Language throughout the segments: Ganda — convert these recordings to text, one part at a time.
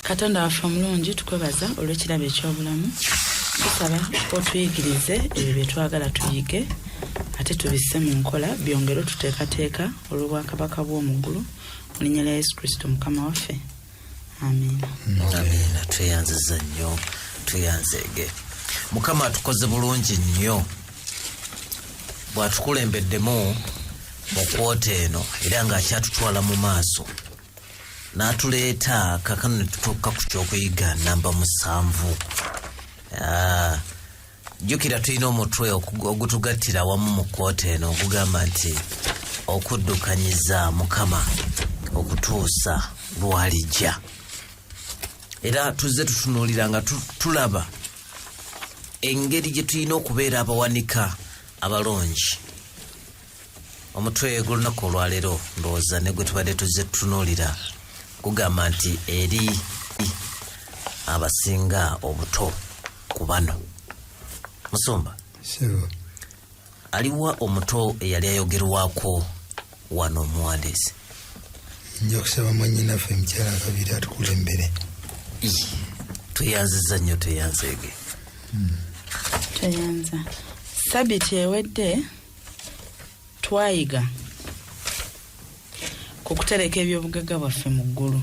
Katonda waffe omulungi, tukwebaza olw'ekirabo eky'obulamu. Tusaba otuyigirize ebyo bye twagala tuyige, ate tubisse mu nkola, byongere otuteekateeka olw'obwakabaka bw'omu ggulu. Mu linnya lya Yesu Kristo Mukama waffe, amiina. Amiina. Tweyanziza nnyo, tweyanzeege. Mukama atukoze bulungi nnyo bw'atukulembeddemu mu kwota eno, era ng'akyatutwala mu maaso n'atuleeta kakano ne tutuuka ku kyokuyiga namba 7. Jjukira tulina omutwe ogutugattira awamu mu kkooti eno ogugamba nti okuddukanyiza Mukama okutuusa lwalijja. Era tuzze tutunuulira nga tulaba engeri gye tulina okubeera abawanika abalungi. Omutwe gw'olunaku olwaleero ndowooza ne gwe tubadde tuzze tutunuulira gugamba nti eri abasinga obuto ku bano. Musumba, Sebo. aliwa omuto eyali ayogerwako wano omuwandiisi? Nja kusaba mwannyinaffe mukyala Kabiri atukulembere. Tweyanziza nnyo, tweyanzeege. Tweyanza. Sabiti ewedde twayiga ku kutereka ebyobugagga bwaffe mu ggulu.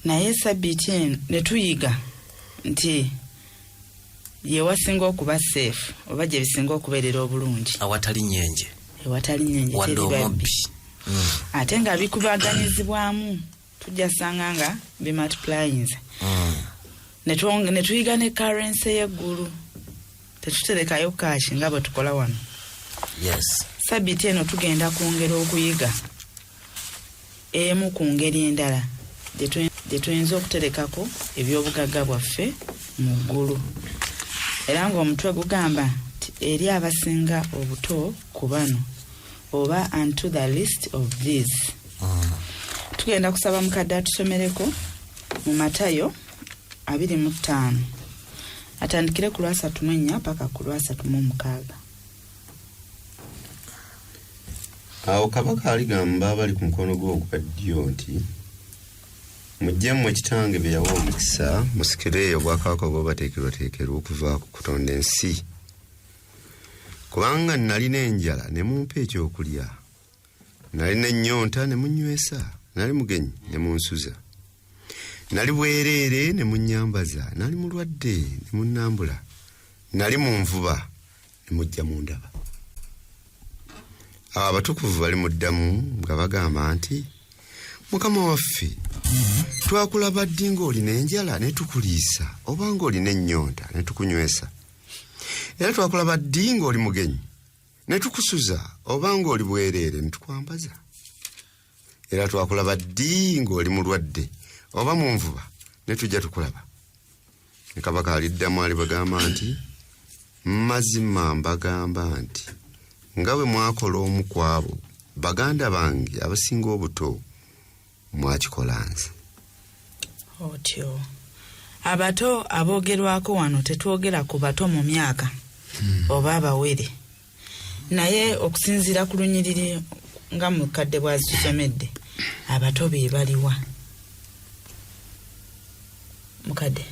Naye sabiti eno ne tuyiga nti yewasinga okuba safe, oba gye bisinga okubeerera obulungi, awatali nyenje, ewatali nyenje, wadde teri babbi. Omubbi. Ate nga bikubaganyizibwamu, tujja sanga nga bimultiplyinze. Ne tuyiga ne currency y'eggulu, tetuterekayo cash nga bwe tukola wano. Sabiti eno tugenda kwongera okuyiga emu ku ngeri endala gye tuyinza okuterekako ebyobugagga bwaffe mu ggulu, era ng'omutwe gugamba nti eri abasinga obuto ku bano, oba unto the least of these. Tugenda kusaba mukadde atusomereko mu Matayo 25, atandikire ku lwasatu mu ennya paka ku 36. Awo kabaka aligamba abali ku mukono gwe ogwa ddyo nti, "Mujje mmwe kitange be yawa omukisa, musikire obwakabaka obwabateekerwateekerwa okuva ku kutonda ensi. Kubanga nalina enjala ne mumpa ekyokulya, nalina ennyonta ne munywesa, nali mugenyi ne munsuza, nali bwereere ne munnyambaza, nali mulwadde ne munnambula, nali mu nvuba ne mujja mundaba." Awo abatukuvu balimuddamu nga bagamba nti, "Mukama waffe, twakulaba ddi ng'olina enjala ne tukuliisa, oba ng'olina ennyonta ne tukunywesa? Era twakulaba ddi ng'oli mugenyi ne tukusuza, oba ng'oli bwereere ne tukwambaza? Era twakulaba ddi ng'oli mulwadde oba mu nvuba ne tujja tukulaba?" Ne kabaka aliddamu alibagamba nti, "Mazima mbagamba nti nga bwe mwakola omu ku abo baganda bange abasinga obuto, mwakikola nze." Otyo abato aboogerwako wano tetwogera ku bato mu myaka oba abawere, naye okusinziira ku lunyiriri nga mukadde bw'azitusomedde, abato be baliwa? Mukadde,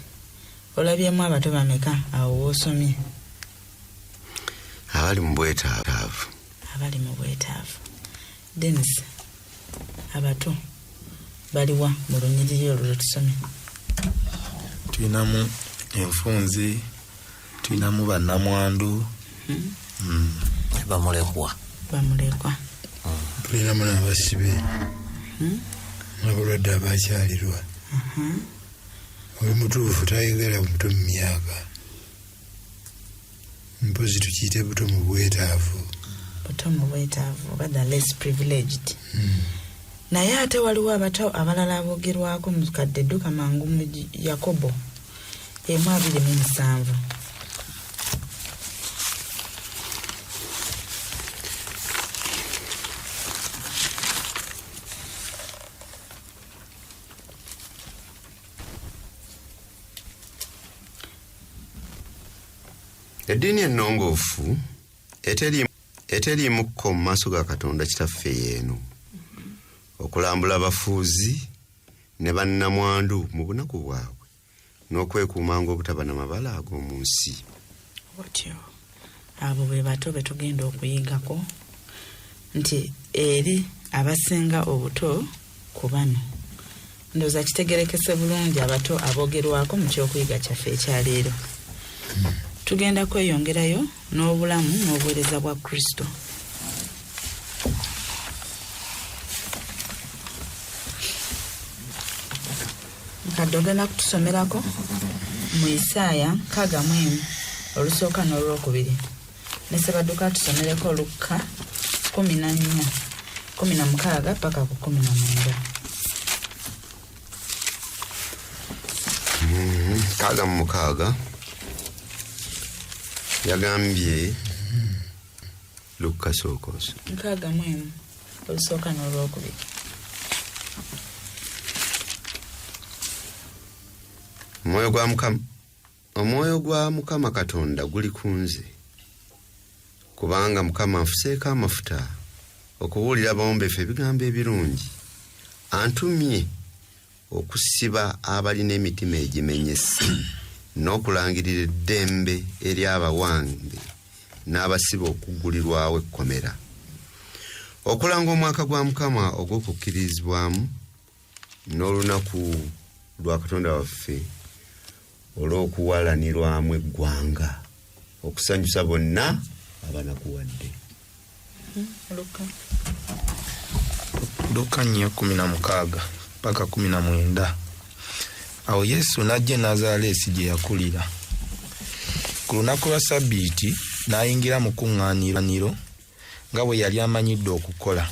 olabyemu abato bameka awo woosomye? Abali mu bwetaavu. Abali mu bwetaavu. Denis, abato baliwa mu lunyiriri olwo lwetusomye? Tulinamu enfunzi, tulinamu bannamwandu. Bamulekwa. Bamulekwa. Tulinamu n'abasibe n'abalwadde abakyalirwa. Oli mutuufu, tayogera buto mu myaka, mpozi tukiyite buto mu bwetaavu. Buto mu bwetaavu oba the less privileged. Naye ate waliwo abato abalala aboogerwako. Mukadde, dduka mangu mu Yakobo 1:27. Eddiini ennongoofu eteriimukko mu maaso ga Katonda Kitaffe yeeno: okulambula abafuuzi. ne bannamwandu mu bunaku bwabwe n'okwekuumanga obutaba na mabala ag'omu nsi. Otyo abo be bato be tugenda okuyigako nti eri abasinga obuto ku bano. Ndowooza kitegerekese bulungi abato aboogerwako mu kyokuyiga kyaffe ekyaleero. Tugenda kweyongerayo n'obulamu n'obuweereza bwa Kristo. Mukadde ogenda kutusomerako mu Isaaya 61 olusooka n'olwokubiri, ne Ssebadduka atusomereko Lukka 14 16 paka ku 19. 66 yagambye Lukka sooka 61 olusooka n'olwokubiri. Omwoyo gwa Mukama, omwoyo gwa Mukama Katonda guli ku nze, kubanga Mukama anfuseeko amafuta okubuulira abawombeefu ebigambo ebirungi. Antumye okusiba abalina emitima egimenyese n'okulangirira eddembe eri abawambe n'abasibe okuggulirwawo ekkomera, okulanga omwaka gwa Mukama ogw'okukkirizibwamu n'olunaku lwa Katonda waffe olw'okuwalanirwamu eggwanga, okusanyusa bonna abanakuwadde. Lukka 4:16 paka 19. Awo Yesu n'ajja e Nazaaleesi gye yakulira. Ku lunaku lwa Ssabbiiti n'ayingira mu kuŋŋaaniro nga bwe yali amanyidde okukola.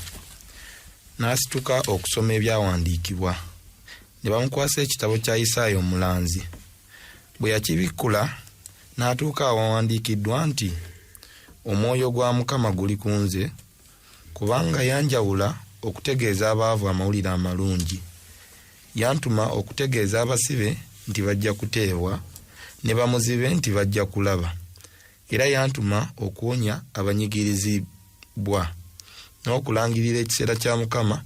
N'asituka okusoma ebyawandiikibwa. Ne bamukwasa ekitabo kya Isaaya omulanzi. Bwe yakibikkula n'atuuka awawandiikiddwa nti, Omwoyo gwa Mukama guli ku nze, kubanga yanjawula okutegeeza abaavu amawulire amalungi. Yantuma okutegeeza abasibe nti bajja kuteebwa, ne bamuzibe nti bajja kulaba. Era yantuma okuwonya abanyigirizibwa, n'okulangirira ekiseera kya Mukama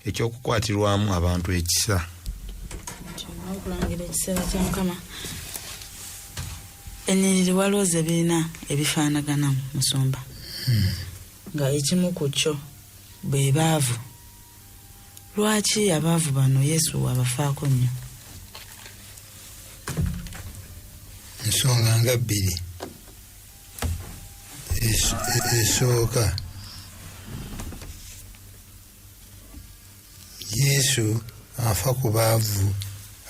eky'okukwatirwamu abantu ekisa. N'okulangira ekiseera kya Mukama. Ennyiriri waliwo ze birina ebifaanagana musumba, nga ekimu ku kyo bwe baavu. Lwaki abaavu bano Yesu abafaako nnyo? Ensonga nga bbiri. Esooka, Yesu afa ku baavu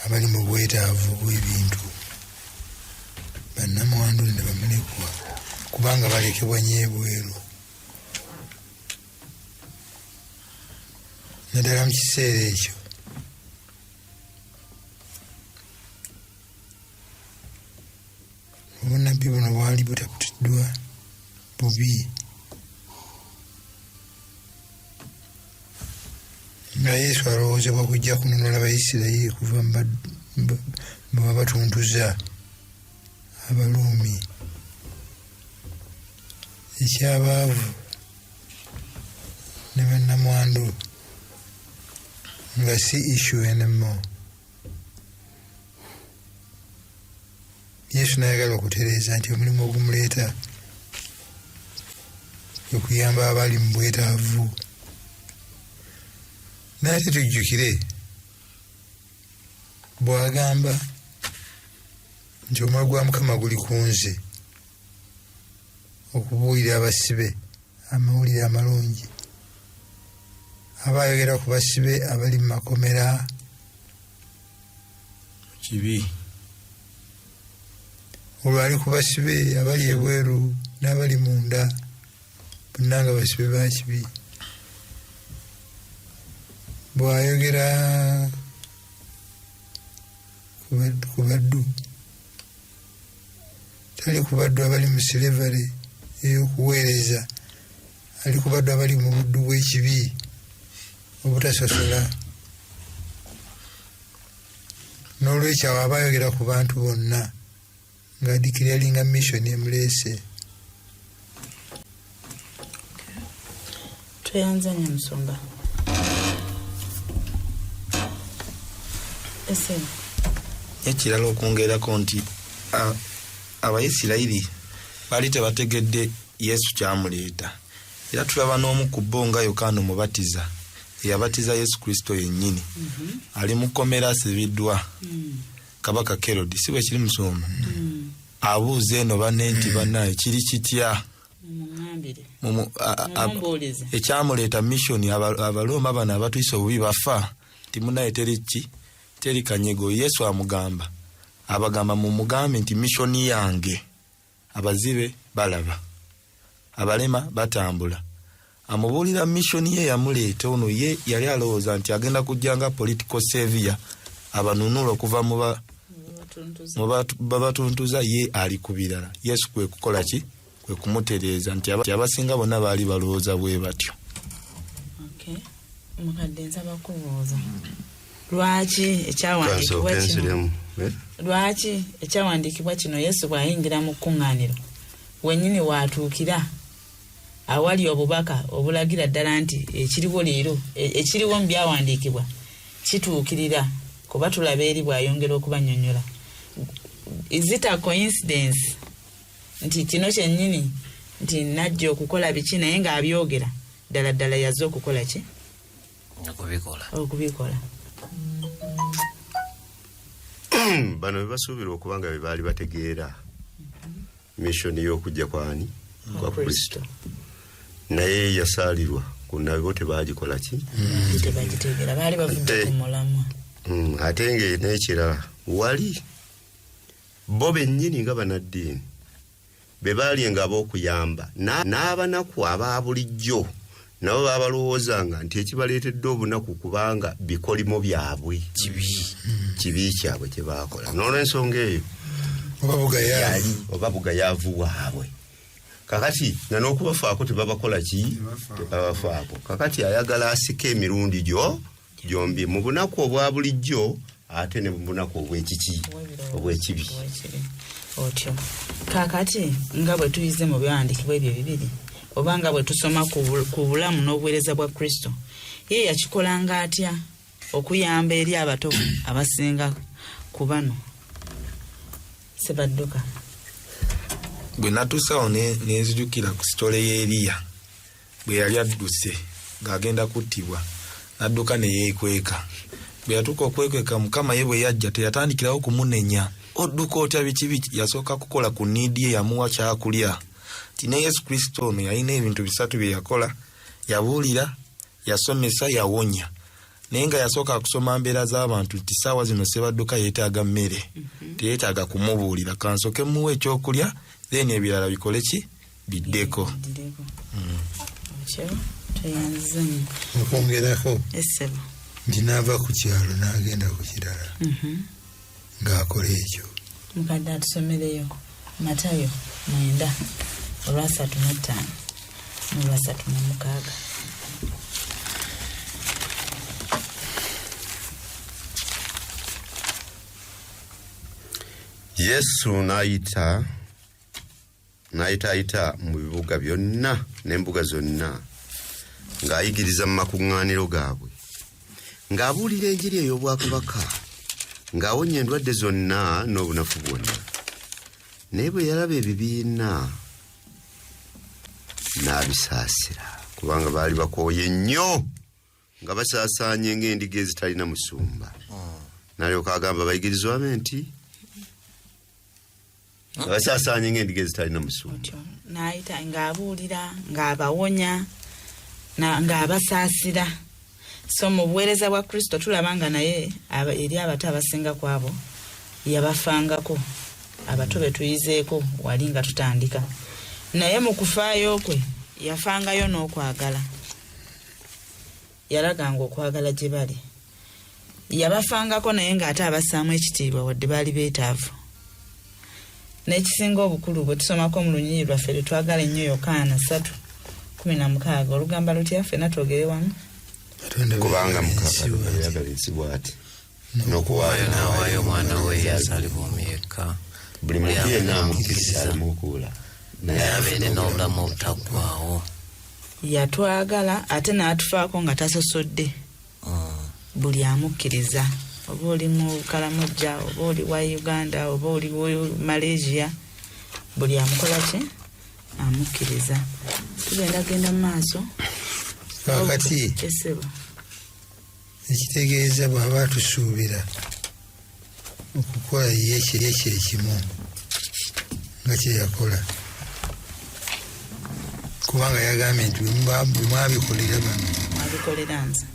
abali mu bwetaavu bw'ebintu, bannamwandu ne bamulekwa, kubanga balekebwa nnyo ebweru, naddala mu kiseera ekyo. Obunnabbi buno bwali butaputiddwa bubi, nga Yesu alowoozebwa kujja kununula Bayisirayiri kuva mu babatuntuza Abaruumi. Eky'abaavu ne bannamwandu nga si issue anymore. Yesu n'ayagala okutereeza nti omulimu ogumuleeta kwe kuyamba abali mu bwetaavu. Naye ate tujjukire bw'agamba nti omwoyo gwa Mukama guli ku nze okubuulira abasibe amawulire amalungi. Aba ayogera ku basibe abali mu makomera, kibi, olwo ali ku basibe abali ebweru n'abali munda, bonna nga basibe ba kibi. Bw'ayogera ku baddu, tali ku baddu abali mu slavery ey'okuweereza, ali ku baddu abali mu buddu bw'ekibi obutasosola. N'olwekyo awo aba ayogera ku bantu bonna nga declaringa mission emuleese. Tweyanze nnyo musumba. Ese. Ekirala okwongerako nti Abayisirayiri baali tebategedde Yesu kyamuleeta. Era tulaba n'omu ku bo nga Yokaana Omubatiza, eyabatiza Yesu Kristo yennyini, ali mu kkomera asibiddwa Kabaka Kerodi, si bwe kiri musumba? Abuuza eno banne nti, bannaye kiri kitya? Mumuŋŋambire. Mumumbuulize. Ekyamuleeta mission, Abarooma bano abatuyisa obubi bafa, nti munaye teri ki, teri kanyego. Yesu amugamba, abagamba mumugambe nti mission yange, abazibe balaba, abalema batambula. Amubuulira mission ye yamuleeta. Ono ye yali alowooza nti agenda kujja nga political savior, abanunula okuva mu babatuntuza, ye ali ku birala. Yesu kwe kukola ki? Kwe kumutereeza nti abasinga bonna baali balowooza bwe batyo. Okay. Mukadde, nsaba kubuuza, lwaki ekyawandiikibwa Kansooke kino nsiremu, eh? Lwaki ekyawandiikibwa kino, Yesu bw'ayingira mu kkuŋŋaaniro, wennyini waatuukira awali obubaka obulagira ddala nti ekiriwo leero, ekiriwo mu byawandiikibwa kituukirira, kuba tulaba eri bw'ayongera okubannyonnyola? Is it a coincidence nti kino kyennyini nti najja okukola biki, naye ng'abyogera ddala ddala yazze okukola ki? Okubikola. Okubikola. Bano bebasuubirwa okuba nga be baali bategeera mission y'okujja kwani, kwa Kristo, naye yasaalirwa ku nabo tebagikola ki? Tebagitegeera, baali bavudde ku mulamwa. Ate nga n'ekirala, wali bo bennyini nga bannaddiini be baali nga ab'okuyamba n'abanaku aba bulijjo, nabo babalowoozanga nti ekibaleetedde obunaku kubanga bikolimo byabwe, kibi kyabwe kye baakola. N'olwensonga eyo oba bugayaavu. Yali oba bugayaavu bwabwe. Kakati nga n'okubafaako tebabakola ki, tebabafaako. Kakati ayagala asika emirundi gyo gyombi, mu bunaku obwa bulijjo ate ne mu bunaku obwekiki, obwekibi. Obwekibi. Otyo kaakati nga bwe tuyize mu byawandiikibwa ebyo bibiri, oba nga bwe tusoma ku bulamu n'obuweereza bwa Kristo, ye yakikolanga atya okuyamba eri abato abasinga ku bano? Sebadduka. Bwe natuusawo nenzijukira ku story y'Eriya bwe yali adduse ng'agenda kuttibwa, n'adduka ne yeekweka. Bwe yatuuka okwekweka, Mukama ye bwe yajja teyatandikirawo kumunenya, odduka otya, biki biki. Yasooka kukola ku need ye, yamuwa kyakulya. Nti ne Yesu Kristo ono yalina ebintu bisatu bye yakola: yabuulira, yasomesa, yawonya. Naye nga yasooka kusoma mbeera z'abantu nti saawa zino Sebadduka yeetaaga mmere, teyeetaaga kumubuulira, kansooke muwe ekyokulya, then ebirala bikole ki, biddeko. Biddeko. Otyo tweyanziza nnyo. Okwongerako Essebo. nti n'ava ku kyalo n'agenda ku kirala ng'akola ekyo. Mukadde atusomereyo Matayo 9 olwa 35 n'olwa 36. Yesu n'ayitaayita mu bibuga byonna n'embuga zonna, ng'ayigiriza mu makuŋŋaaniro gaabwe, ng'abuulira enjiri ey'obwakabaka, ng'awonya endwadde zonna n'obunafu bwonna. Naye bwe yalaba ebibiina n'abisaasira, kubanga baali bakooye nnyo, nga basaasaanye ng'endiga ezitalina musumba. N'alyoka agamba abayigirizwa be nti nga basaasaanye ng'endiga ezitalina musumba. Otyo n'ayita ng'abuulira, ng'abawonya, ng'abasaasira. So mu buweereza bwa Kristo tulaba nga naye eri abato abasinga ku abo yabafangako, abato be tuyizeeko wali nga tutandika. Naye mu kufaayo kwe yafangayo n'okwagala, yalaganga okwagala gye bali, yabafangako, naye ng'ate abassaamu ekitiibwa wadde baali beetaavu. N'ekisinga obukulu, bwe tusomako mu lunyiriri lwaffe lwe twagala ennyo, Yokaana 3:16, olugamba lutya? Ffenna twogere wamu. Katonda bwe Kubanga yagala Mukama ensi Katonda bw'ati, yagala ensi bw'ati n'okuwaayo n'awaayo omwana we eyazaalibwa omu yekka, buli muntu yenna amukkiriza aleme okuwula, naye abeere n'obulamu obutaggwaawo. Yatwagala ate n'atufaako nga tasosodde buli amukkiriza. Oba oli mu Kalamojja, oba oli wa Uganda, oba oli wa Malaysia, buli amukola ki amukkiriza. Tugenda genda mu maaso. Kakati Esebo. Ekitegeeza bw'aba atusuubira okukola ye kye kimu nga kye yakola, kubanga yagambye nti bwe mwabikolera bano, Mwabikolera nze.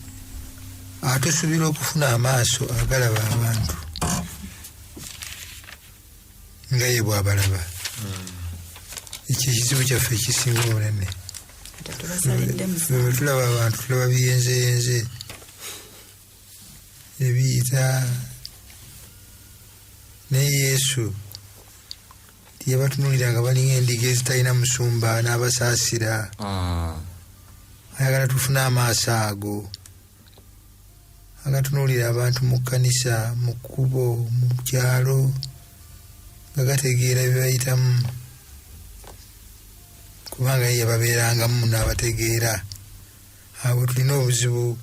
Atusuubira okufuna amaaso agalaba abantu nga ye bw'abalaba. Ekyo ekizibu kyaffe ekisinga obunene. Ate tubasalidde musango. Bwe tulaba abantu tulaba biyenzeyenze ebiyita, naye Yesu tiyabatunuulira nga balinga endiga ezitalina musumba n'abasaasira. Ayagala tufune amaaso ago agatunuulira abantu mu kkanisa, mu kkubo, mu kyalo, nga gategeera bye bayitamu, kubanga ye yababeerangamu n'abategeera. Abo tulina obuzibu,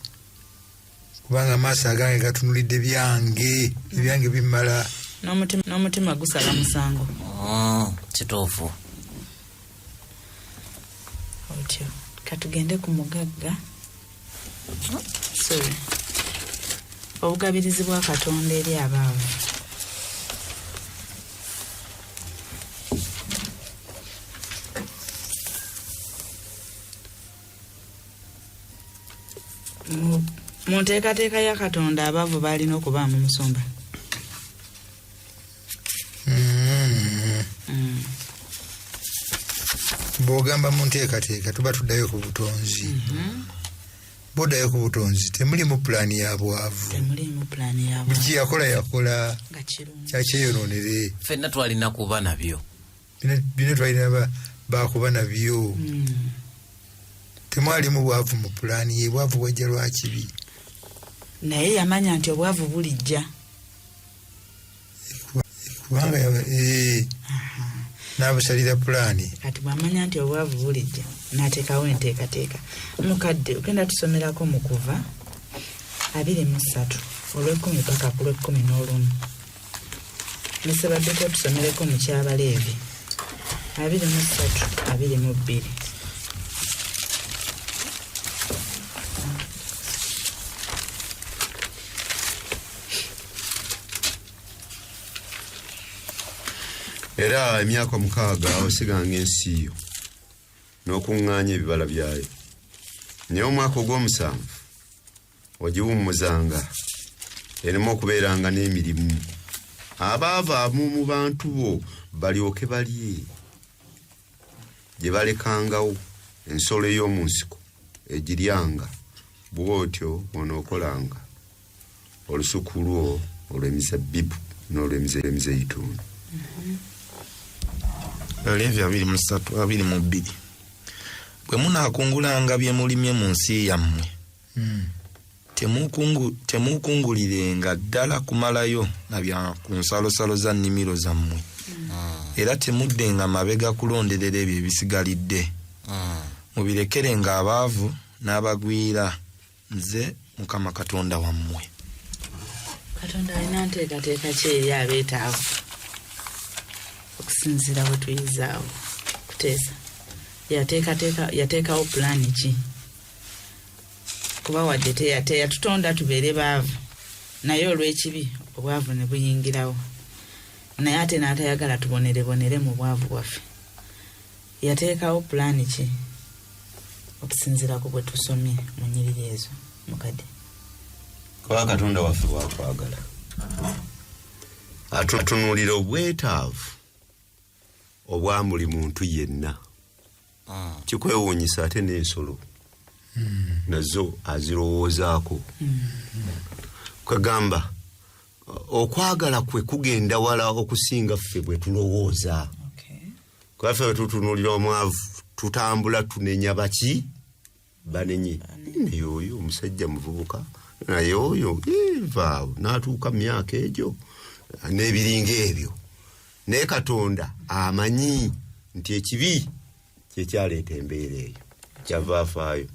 kubanga amaaso agange gatunulidde byange, ebyange bimala. N'omutima gusala musango. Kituufu. Otyo katugende ku mugagga, sorry, obugabirizi bwa Katonda eri abaavu. Mu nteekateeka ya Katonda abaavu balina okubaamu, musumba. Bw'ogamba mu nteekateeka, tuba tuddayo ku butonzi. Bw'oddayo ku butonzi, temulimu pulaani ya bwavu. Temulimu pulaani ya Buli bwavu. kye yakola, yakola Nga kirungi. kyakyeyonoonere. Ffenna twalina kuba nabyo. Bino twalina bakuba nabyo. Temwalimu bwavu mu pulaani ye. Bwavu bwajja lwa kibi. Naye yamanya nti obwavu bulijja. Kubanga n'abusalira pulaani. Kati bwamanya nti obwavu bulijja, n'ateekawo enteekateeka. Mukadde, ogenda tusomerako mu Kuva 23 olw'ekumi paka ku lw'e11. Nesebaddeko tusomereko mu Kyabaleevi 23:22. Era emyaka 6 osiganga ensi yo n'okuŋŋaanya ebibala byayo, naye omwaka ogw'omusanvu ogiwummuzanga, ereme okubeeranga n'emirimu, abaava amu mu bantu bo balyoke balye gye balekangawo, ensolo ey'omu nsiko egiryanga. Bw'otyo bw'onookolanga olusuku lwo olw'emizabbibu n'olw'emizeyituuni. Leevi 23:22. Bwe munaakungulanga bye mulimye mu nsi yammwe, temuukungulirenga ddala kumalayo na bya ku nsalosalo za nnimiro zammwe, era temuddenga mabega kulonderera ebyo ebisigalidde. Mubirekerenga abaavu n'abagwira. Nze Mukama Katonda wammwe. Katonda alina nteekateeka ki eri abeetaavu okusinziira bwe tuyizaawo kuteesa? Yateekawo pulaani ki? Kuba wadde teyatutonda tubeere baavu, naye olw'ekibi obwavu ne buyingirawo, naye ate n'atayagala tubonerebonere mu bwavu bwaffe. Yateekawo pulaani ki okusinziira ku bwe tusomye mu nnyiriri ezo, mukadde? Kuba Katonda waffe wakwagala, atunuulira obwetaavu obwa buli muntu yenna. Kikwewuunyisa, ate n'ensolo nazo azirowoozaako. Kwegamba okwagala kwe kugenda wala okusinga ffe bwe tulowooza. Kuba ffe bwe tutunuulira omwavu, tutambula tunenya baki banenye, naye oyo omusajja muvubuka, naye oyo vaawo n'atuuka mu myaka egyo n'ebiringa ebyo. Naye Katonda amanyi nti ekibi kyekyaleeta embeera eyo, kyava afaayo.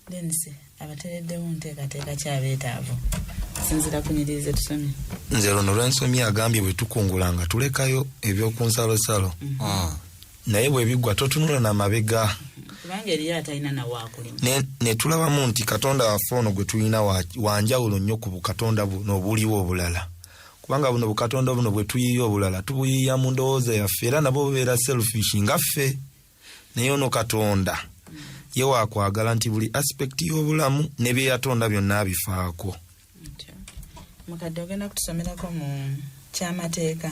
Denis, abateereddewo nteekateeka ki abeetaavu? Okusinziira ku nyiriri zetusomye. Nze luno lwensomye agambye bwe tukungulanga tulekayo ebyokunsalosalo, naye bwe biggwa totunula na mabega, kubanga eriyo atalina nawakulima. Ne tulabamu nti Katonda waffe ono gwe tulina wanjawulo nnyo ku bukatonda buno obuliwo obulala, kubanga buno bukatonda buno bwe tuyiiya obulala tubuyiiya mu ndowooza yaffe, era nabwo bubeera selfish nga ffe. Naye ono Katonda ye wakwagala nti buli aspect y'obulamu ne bye yatonda byonna abifaako. Ntyo. Mukadde, ogenda kutusomerako mu Kyamateeka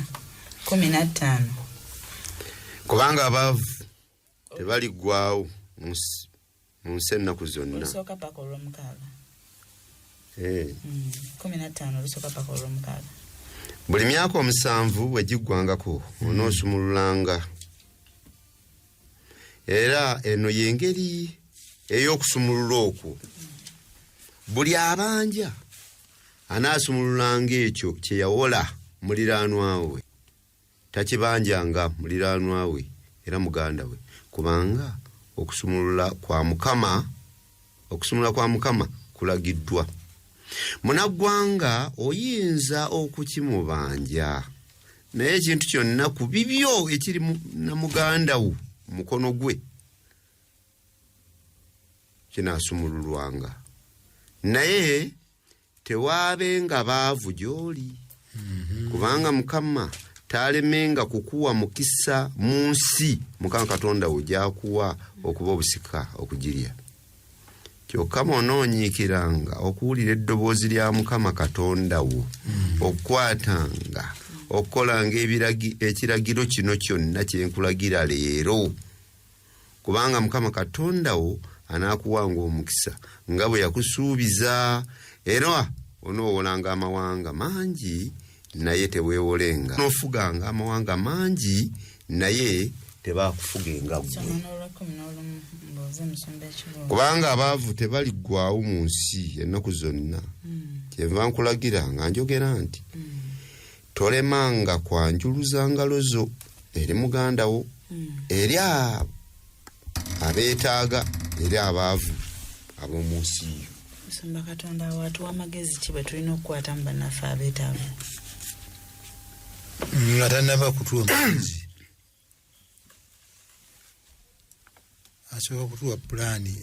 15. Kubanga abaavu tebaliggwawo mu nsi ennaku zonna. Olusooka paka olwomukaaga. 15 olusooka paka olwomukaaga. Buli myaka 7 bwe giggwangako onoosumululanga, era eno y'engeri ey'okusumulula okwo: buli abanja anaasumululanga ekyo kye yawola muliraanwa we, takibanjanga muliraanwa we era muganda we, kubanga okusumulula kwa Mukama kulagiddwa. Munaggwanga oyinza okukimubanja, naye ekintu kyonna ku bibyo ekiri na muganda wo mu mukono gwe kinaasumululwanga, naye tewaabenga baavu gy'oli, kubanga Mukama taalemenga kukuwa mukisa mu nsi Mukama Katonda wo gy'akuwa okuba obusika okugirya. Kyokka bw'onoonyiikiranga okuwulira eddoboozi lya Mukama Katonda wo, okukwatanga okukolanga ekiragiro kino kyonna kye nkulagira leero, kubanga Mukama Katonda wo anaakuwanga omukisa nga bwe yakusuubiza, era onoowolanga amawanga mangi naye teweewolenga, onoofuganga amawanga mangi naye tebakufugenga ggwe. Soma n'olwa 11, mbuuze musumba ekibuuzo. Kubanga abaavu tebaliggwawo mu nsi ennaku zonna, kyenva nkulagira nga njogera nti tolemanga kwanjuluza ngalo zo eri muganda wo, eri abo abeetaaga, eri abaavu ab'omu nsi yo. Musumba, Katonda awo atuwa amagezi ki bwe tulina okukwatamu bannaffe abeetaavu? Nga tanaba kutuwa magezi, asooka kutuwa pulaani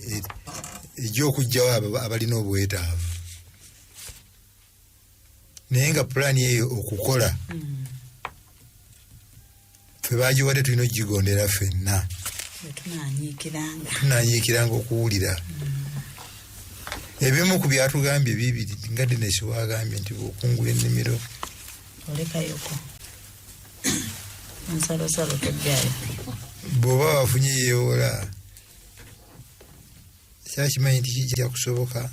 ejja okuggyawo abo abalina obwetaavu, naye nga pulaani eyo okukola, ffe bagiwadde tulina okugigondera ffenna. Bwe tunanyiikiranga. Tunanyiikiranga okuwulira ebimu ku byatugambye bibiri, nga Denesi wagambye nti bwokungula ennimiro, olekayoko ensalosalo, tojjayo. Bw'oba wafunye yeewola, kyakimanyi nti kijja kusoboka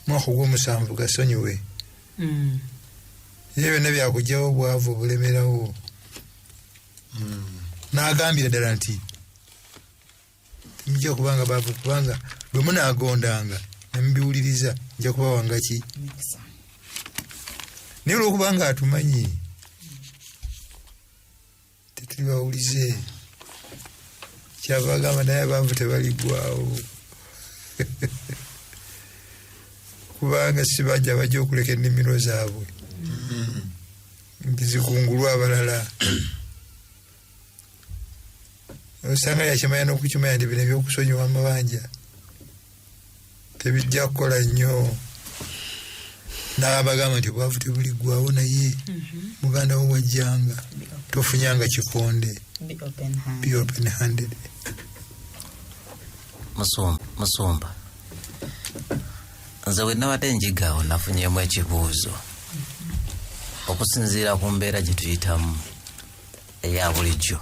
mwaka ogw'omusanvu gasonyiwe. Ebyo byonna byakugjawo obwavu obulemerawo. N'agambira ddala nti temujja kubanga baavu, kubanga bwe munaagondanga nemubiwuliriza, nja kubawanga ki? Mikisa. Naye olwokubanga atumanyi tetuli bawulize, kyava agamba naye abaavu tebaligwawo, kubanga si bajja bajja okuleka ennimiro zaabwe nti zikungulwa abalala. Osanga yakimanya n'okukimanya nti bino ebyokusonyiwa amabanja tebijja kukola nnyo, n'abagamba nti obwavu tebuliggwawo, naye muganda wo wajjanga tofunyanga kikonde. Be open hand. Be open handed. Musumba, nze bwe nabadde njigaawo nafunyemu ekibuuzo okusinziira ku mbeera gye tuyitamu eya bulijjo.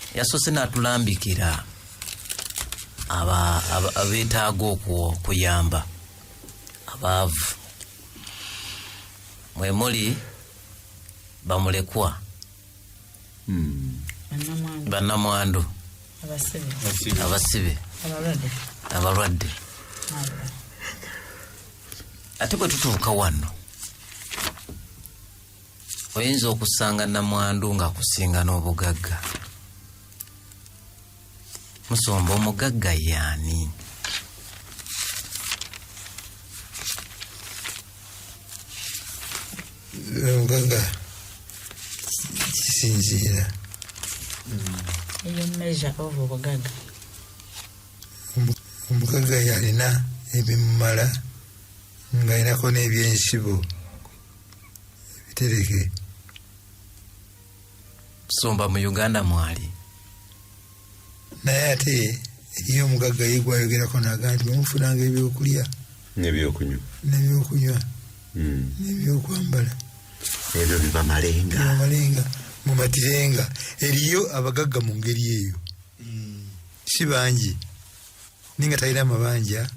Yasoose n'atulambikira abeetaaga okuyamba abaavu, mwe muli bamulekwa, bannamwandu, bannamwandu, abasibe, abasibe, abalwadde, abalwadde. N'abalala. Ate bwe tutuuka wano, oyinza okusanga namwandu ng'akusinga n'obugagga. Musumba, omugagga yaani? Omugagga kisinziira. Eyo measure of obugagga. Omugagga yalina ebimumala ng'alinako n'ebyensibo ebitereke. Sumba mu Uganda mwali. Naye ate eriyo omugagga ye gwayogerako naga nti bwemufunanga ebyokulya n'ebyokunywa n'ebyokunywa n'ebyokwambala ebyo bibamalenga, bibamalenga, mumatirenga. Eriyo abagagga mu ngeri eyo, si bangi, naye nga talina mabanja.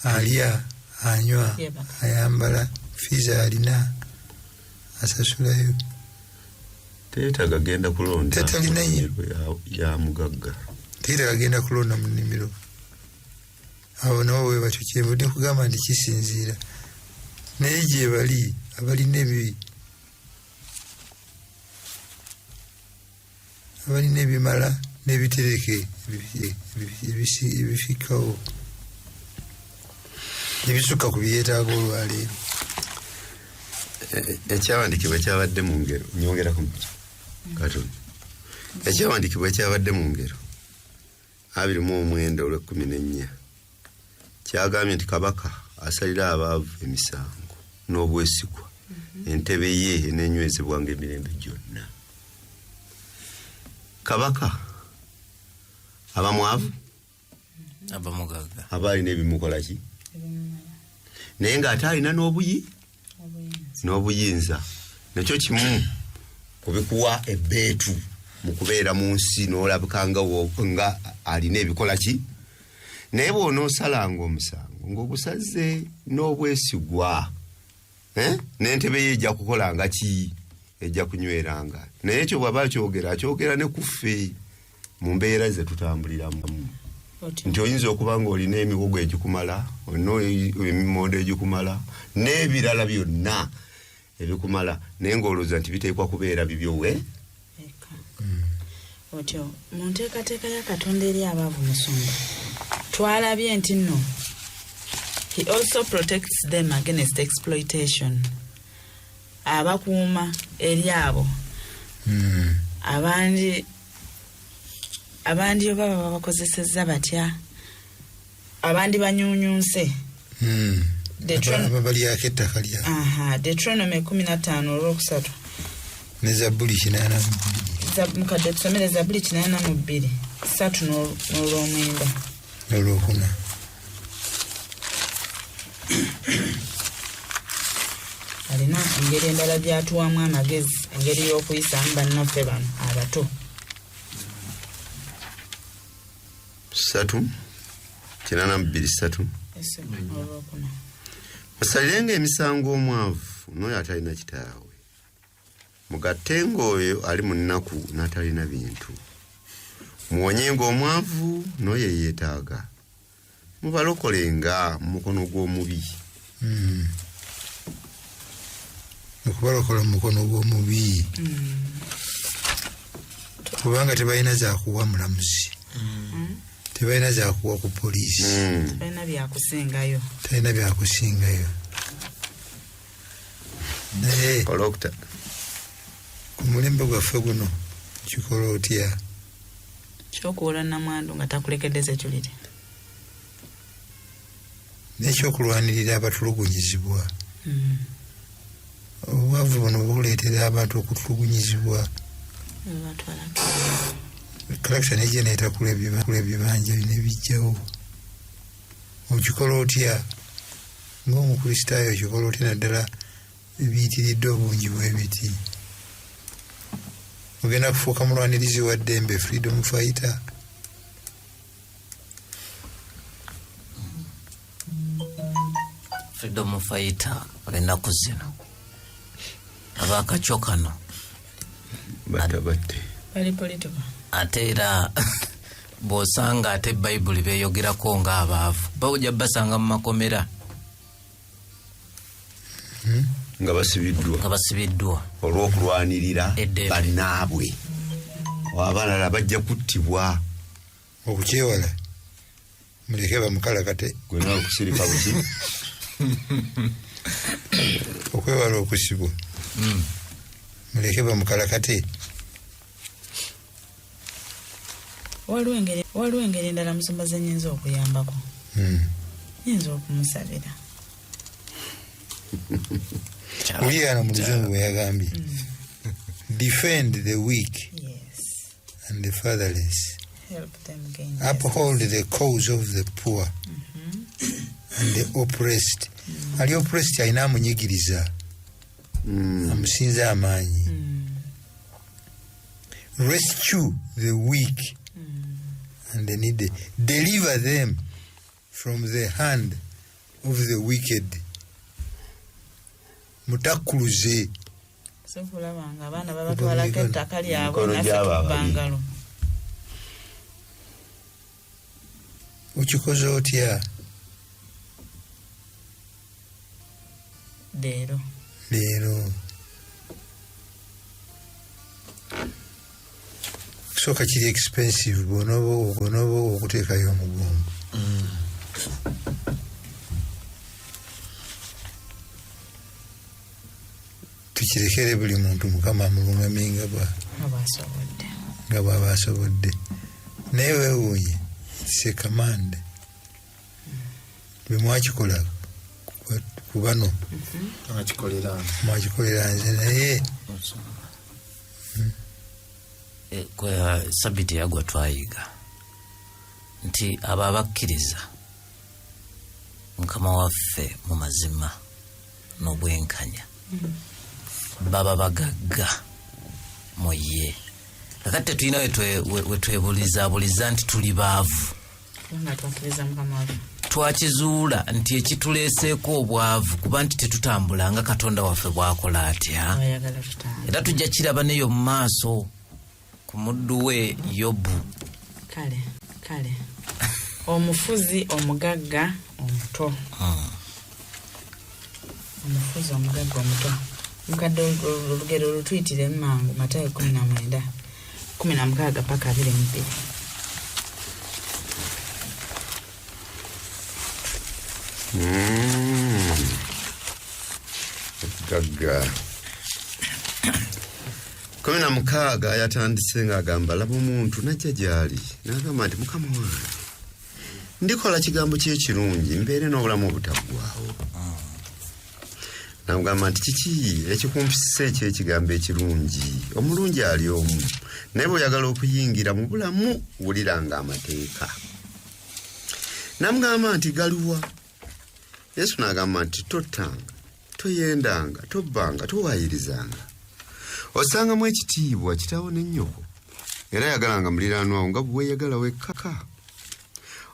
Alya, anywa, ayambala, fiiza alina, asasulayo. Teetaaga genda kulonda Tetalina nnyo. ya mugagga. Teetaaga genda kulonda mu nnimiro. Abo nabo bwe batyo, kyenvudde kugamba nti kisinziira, naye gye bali abalina abalina ebimala n'ebitereke ebifikkawo ebisukka ku byetaaga olwaleero. Ekyawandiikibwa ekyabadde mu ngero, nyongerako katono, ekyawandiikibwa ekyabadde mu Ngero 29 olw'ekkumi n'ennya kyagambye nti kabaka asalira abaavu emisango n'obwesigwa, entebe ye enenywezebwanga emirembe gyonna. Kabaka aba mwavu? Aba mugagga. Aba alina ebimukola ki, naye ng'ate alina n'obuyi n'obuyinza. Nakyo kimu kubikuwa ebbeetu mu kubeera mu nsi, n'olabika nga nga alina ebikola ki. Naye bw'onoosalanga omusango ng'ogusaze n'obwesigwa, eh? N'entebe ye ejja kukolanga ki? Ejja kunyweranga. Naye ekyo bw'aba akyogera, akyogera ne kuffe mu mbeera ze tutambuliramu, nti oyinza okuba ng'olina emiwogo egikumala, olina emimondo egikumala n'ebirala byonna ebikumala, naye ng'olowooza nti biteekwa kubeera bibyo we. Otyo mu nteekateeka ya Katonda eri abaavu, musumba, twalabye nti nno he also protects them against exploitation, abakuuma eri abo abandi oba baba bakozesezza batya, abandi banyunyunse. Ababalyako ettaka lya Aha, Deuteronomy 15 olwokusatu. Ne Zabbuli 82. Mukadde, tusomere Zabbuli 82:3 n'olwomwenda. Olwokuna. Alina engeri endala gyatuwamu amagezi, engeri y'okuyisaamu bannaffe bano abato. 3, 82:3. Ese, olwokuna. Musalirenga emisango omwavu n'oyo atalina kitaawe, mugattenga oyo ali mu nnaku n'atalina bintu, muwonyenga omwavu n'oyo eyeetaaga, mubalokolenga mu mukono gw'omubi. Okubalokola mu mukono gw'omubi, kubanga tebalina zakuwa mulamuzi, tebalina zakuwa ku poliisi. Balina byakusingayo. Talina byakusingayo, naye Olwokuta ku mulembe gwaffe guno kikola otya? Kyokuwola namwandu nga takulekedde security. N'ekyokulwanirira abatulugunyizibwa. Obwavu buno buleetera abantu okutulugunyizibwa. Batwalako. Kalakita nejja netakula ebibanja nebijjawo. Okikola otya ngaomukristaayo? Okikola otya naddala ebiyitiridde obungi bwebiti? Ogenda kufuuka mulwanirizi wa ddembe, freedom fighter? Freedom fighter ennaku zino abakakyo kano. Batta batte. Bali political. Ate era bw'osanga ate Bayibuli beeyogerako ng'abaavu, bawujja basanga mu makomera. Nga basibiddwa. Nga basibiddwa. Olw'okulwanirira Eddembe. bannaabwe, abalala bajja kuttibwa. Okukyewala, muleke bamukalakate. Gwena okusirika buki. Okwewala okusibwa, muleke bamukalakate. Waliwo engeri endala, musumba, ze nyinza okuyambako. Nyinza okumusabira. Uliyano mu Luzungu bwe yagambye, "Defend the weak and the fatherless, Help them gain uphold the cause of the poor and the oppressed." Ali oppressed alina amunyigiriza, amusinza amaanyi. "Rescue the weak and the needy, deliver them from the hand of the wicked." Mutakkuluze. So kulaba nga abaana babatwalako ettaka lyabwe, Mikono naffe gy'abo tukuba ababi. ngalo. Okikoze otya? Leero. Leero kusooka kiri expensive bwonooba okuteekayo omugongo. Tukirekere buli muntu, Mukama amulungamye nga bwa nga bwasobodde. Nga bw'aba asobodde. Naye weewuunye, sekamande bwe mwakikola ku bano, Akikolera. mwakikolera nze, naye Kwa sabiti yagwa twayiga nti abo abakkiriza Mukama waffe mu mazima n'obwenkanya baba bagagga mu ye. Kakati tetulina we twebulizabuliza nti tuli baavu. Kubanga twakkiriza Mukama waffe. Twakizuula nti ekituleeseeko obwavu kuba nti tetutambula nga Katonda waffe bw'akola atya. Ayagala tutambula. Era tujja kiraba neyo mu maaso ku muddu we Yobu. Kale omufuzi omugagga omuto. Omufuzi omugagga omuto. Mukadde, olugero olutuyitire mangu, Matayo 19, 16 paka 22. Gagga 16 yatandise ng'agamba, "Laba, omuntu najja gy'ali n'agamba nti, 'Mukama wange, ndikola kigambo kyekirungi mbeere n'obulamu obutaggwaawo?' Namugamba nti, 'Kiki ekikumpisisa ekyekigambo ekirungi? Omulungi ali omu, naye bw'oyagala okuyingira mu bulamu, wuliranga amateeka.' Namugamba nti, 'Galuwa?' Yesu n'agamba nti, 'Tottanga, toyendanga, tobbanga, towayirizanga, ossangamu ekitiibwa kitawo ne nnyoko, era yagalanga muliraanwawo nga bwe weeyagala wekka.'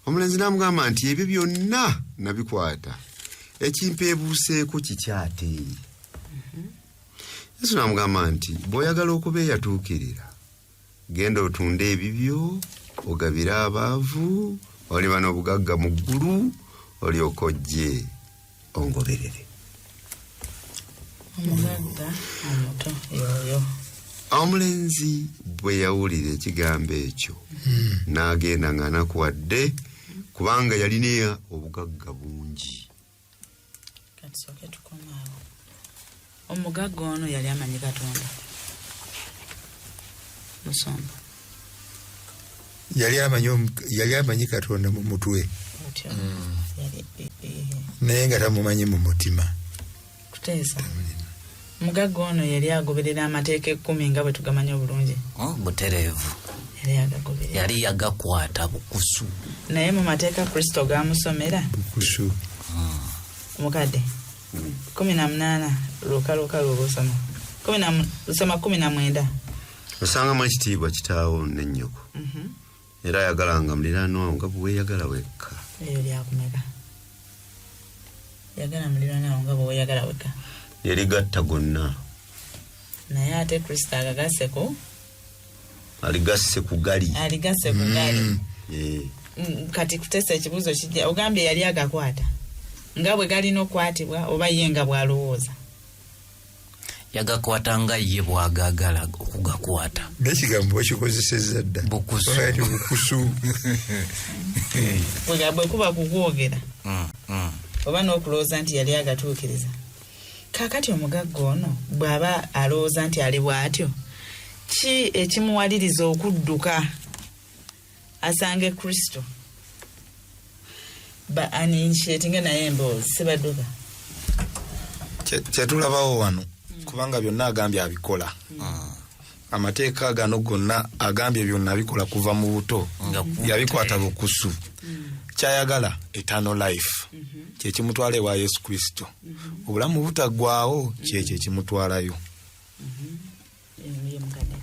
Omulenzi n'amugamba nti, 'Ebyo byonna nabikwata, ekimpeebuuseeko kikyate?' Yesu n'amugamba nti, 'Bw'oyagala okuba eyatuukirira, genda otunde ebibyo ogabire abaavu, oliba n'obugagga mu ggulu, olyoka ojje ongoberere.'" Omugagga omuto yoyo. Omulenzi bwe yawulira ekigambo ekyo, n'agenda ng'anakuwadde, kubanga yalina obugagga bungi. Katusooke tukomaawo. Omugagga ono yali amanyi Katonda, musumba? Yali amanyi Katonda mu mutwe, Otyo yali naye nga tamumanyi mu mutima. Kuteesa, omugagga ono yali agoberera amateeka 10 nga bwe tugamanyi obulungi? Butereevu. Yali agagoberera. Yali yagakwata bukusu. Naye mu mateeka Kristo gamusomera, Bukusu. Mukadde, 18 luka luka lwoba osoma lusoma 19. "Osangamu ekitiibwa kitaawo ne nnyoko, era ayagalanga muliraanwawo nga bwe weeyagala wekka." Eyo lyakumeka? Yagala muliraanwawo nga bwe weeyagala wekka. Lyerigatta gonna. Naye ate Kristo agagasse ku Aligasse ku gali. Aligasse ku gali. Eh. Kati kuteesa, ekibuuzo kijja, ogambye yali agakwata nga bwe galina okukwatibwa oba ye nga bw'alowooza? Yagakwata nga ye bwagagala okugakwata. N'ekigambo bakikozesezza dda. Bukusu. Bagamba nti bukusu. Bwe kuba kukwogera Mm. oba n'okulowooza nti yali agatuukiriza. Kakati omugagga ono bw'aba alowooza nti ali bw'atyo, ki ekimuwaliriza okudduka asange Kristo ba aninitiatinge naye emboozi? Sibadduka. Kyetulabawo wano, kubanga byonna agambye abikola, amateeka gano gonna agambye byonna abikola kuva mu buto. Nga yabikwata bukusu. Kyayagala eternal life, kyekimutwala ewa Yesu Kristo. Obulamu butaggwawo, kyekyo ekimutwalayo. Ye mukadde.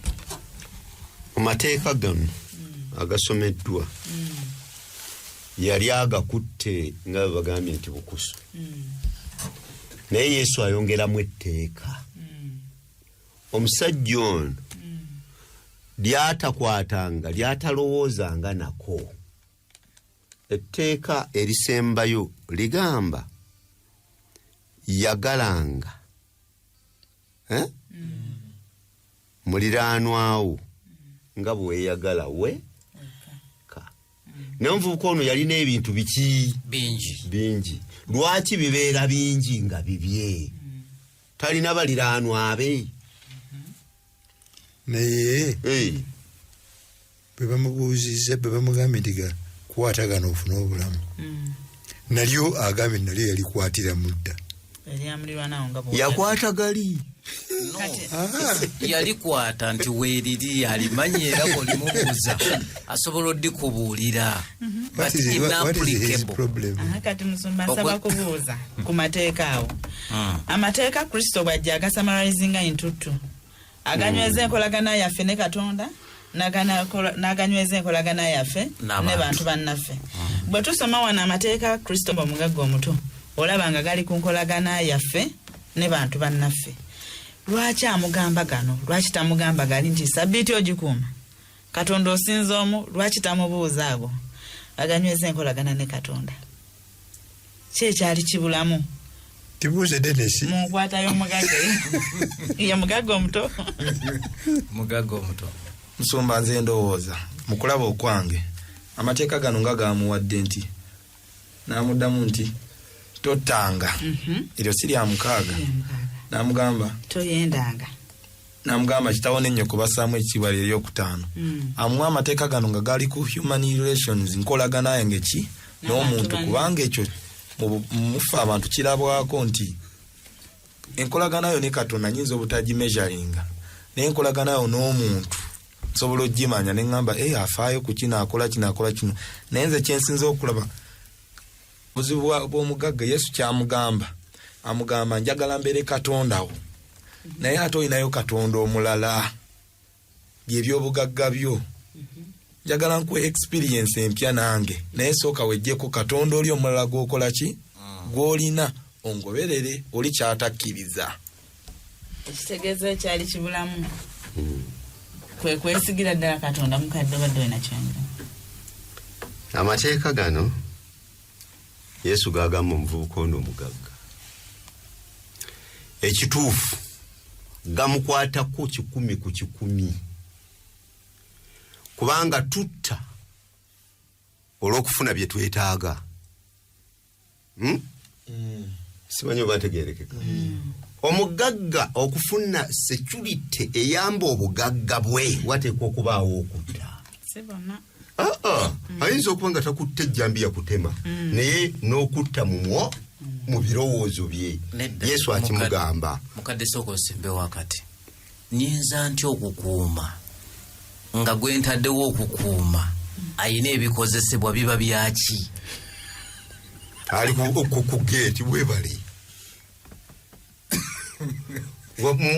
Mu mateeka gano agasomeddwa, yali agakutte nga bwe bagambye nti bukusu, naye Yesu ayongeramu etteeka omusajja ono lyatakwatanga, lyatalowoozanga nako. Etteeka erisembayo ligamba, yagalanga, eh? Muliraanwawo nga bweyagala we ka. Naye omuvubuka ono yalina ebintu biki? Bingi. Bingi. Lwaki bibeera bingi nga bibye? Talina baliraanwa be? Naye bwe bamubuuzizza, bwe bamugambye nti ga kukwatagana ofune obulamu, nalyo agambye nalyo yalikwatira mudda. Eryamulirwanawo nga bw'oyagala. Yakwata gali. No, Kati- yalikwata nti weeriri, alimanyi, era bwolimubuuza asobola oddikubuulira. What But is his inapplicable. problem? Aha, kati musumba, nsaba kubuuza ku mateeka awo. Amateeka Kristo bw'ajja agasummarizinga into two: aganyweza enkolagana yaffe ne Katonda, n'aganyweza enkolagana yaffe N'abantu. ne bantu bannaffe. Bwe tusoma wano amateeka Kristo omugagga omuto, olaba nga gali ku nkolagana yaffe ne bantu bannaffe. Lwaki amugamba gano? Lwaki tamugamba gali nti sabbiiti ogikuuma, Katonda osinza omu? Lwaki tamubuuza ago aganyweza enkolagana ne Katonda? Ki ekyali kibulamu Tibuuze Denisi. mu nkwata y'omugagga ye mugagga omuto? Mugagga omuto. Musumba, nze ndowooza mu kulaba okwange, amateeka gano nga gamuwadde nti n'amuddamu nti tottanga, eryo si lya mukaaga? N'amugamba toyendanga. N'amugamba kitawo n'ennyoko bassaamu ekitiibwa, lye eryokutaano. Amuwa amateeka gano nga gali ku human relations, nkolagana yange ki n'omuntu. Banne. Kubanga ekyo mufe abantu kirabwako nti enkolagana yo ne Katonda nyinza obutagimeasuringa, naye enkolagana yo n'omuntu nsobola ogimanya neŋŋamba, e afaayo ku kino, akola kino, akola kino. Naye nze kyensinza okulaba, buzibu bw'omugagga, Yesu kyamugamba, amugamba njagala mbeere Katonda wo, naye ate olinayo Katonda omulala, byebyobugagga byo. Njagala nkuwe experience empya nange, naye sooka wejjeko Katonda oli omulala gwokola ki, gw'olina, ongoberere. Oli kyatakkiriza. Ekitegeeza ekyali kibulamu kwe kwesigira ddala Katonda. Mukadde, obadde olina kyongera? Amateeka gano Yesu gagamba omuvubuka ono omugagga, ekituufu gamukwatako 100%, kubanga tutta olw'okufuna bye twetaaga. Simanyi oba ntegerekeka. Omugagga okufuna security eyamba obugagga bwe, wateekwa okubaawo okutta. Si bonna. Aa, ayinza okuba nga takutta ejjambiya kutema, naye n'okutta mumwo mu birowoozo bye. Nedda. Yesu akimugamba. Mukadde, sooka osimbe wakati. Nyinza ntya okukuuma nga gwe ntaddewo okukuuma ayina ebikozesebwa biba byaki? Ali ku geeti bwebali.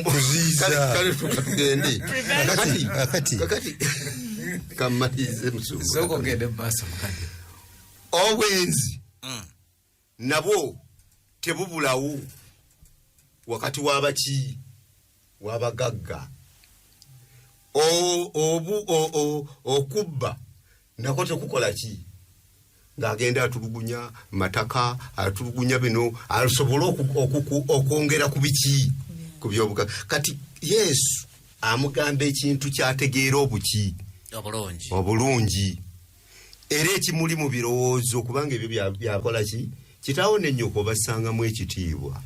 Kuziyiza. Kale tuka tugende. Kakati. Kakati kamalize, musumba. Sooka ogende mu maaso, mukadde. Obwenzi nabwo tebubulawo wakati w'abaki, w'abagagga. Okubba nako tekukola ki, ng'agenda atulugunya mataka, atulugunya bino asobole okwongera ku biki, ku byobugagga. Kati Yesu amugamba ekintu kyategeera obuki? Obulungi. Obulungi, era ekimuli mu birowoozo, kubanga ebyo byakola ki, kitaawo nennyoko bassangamu ekitiibwa.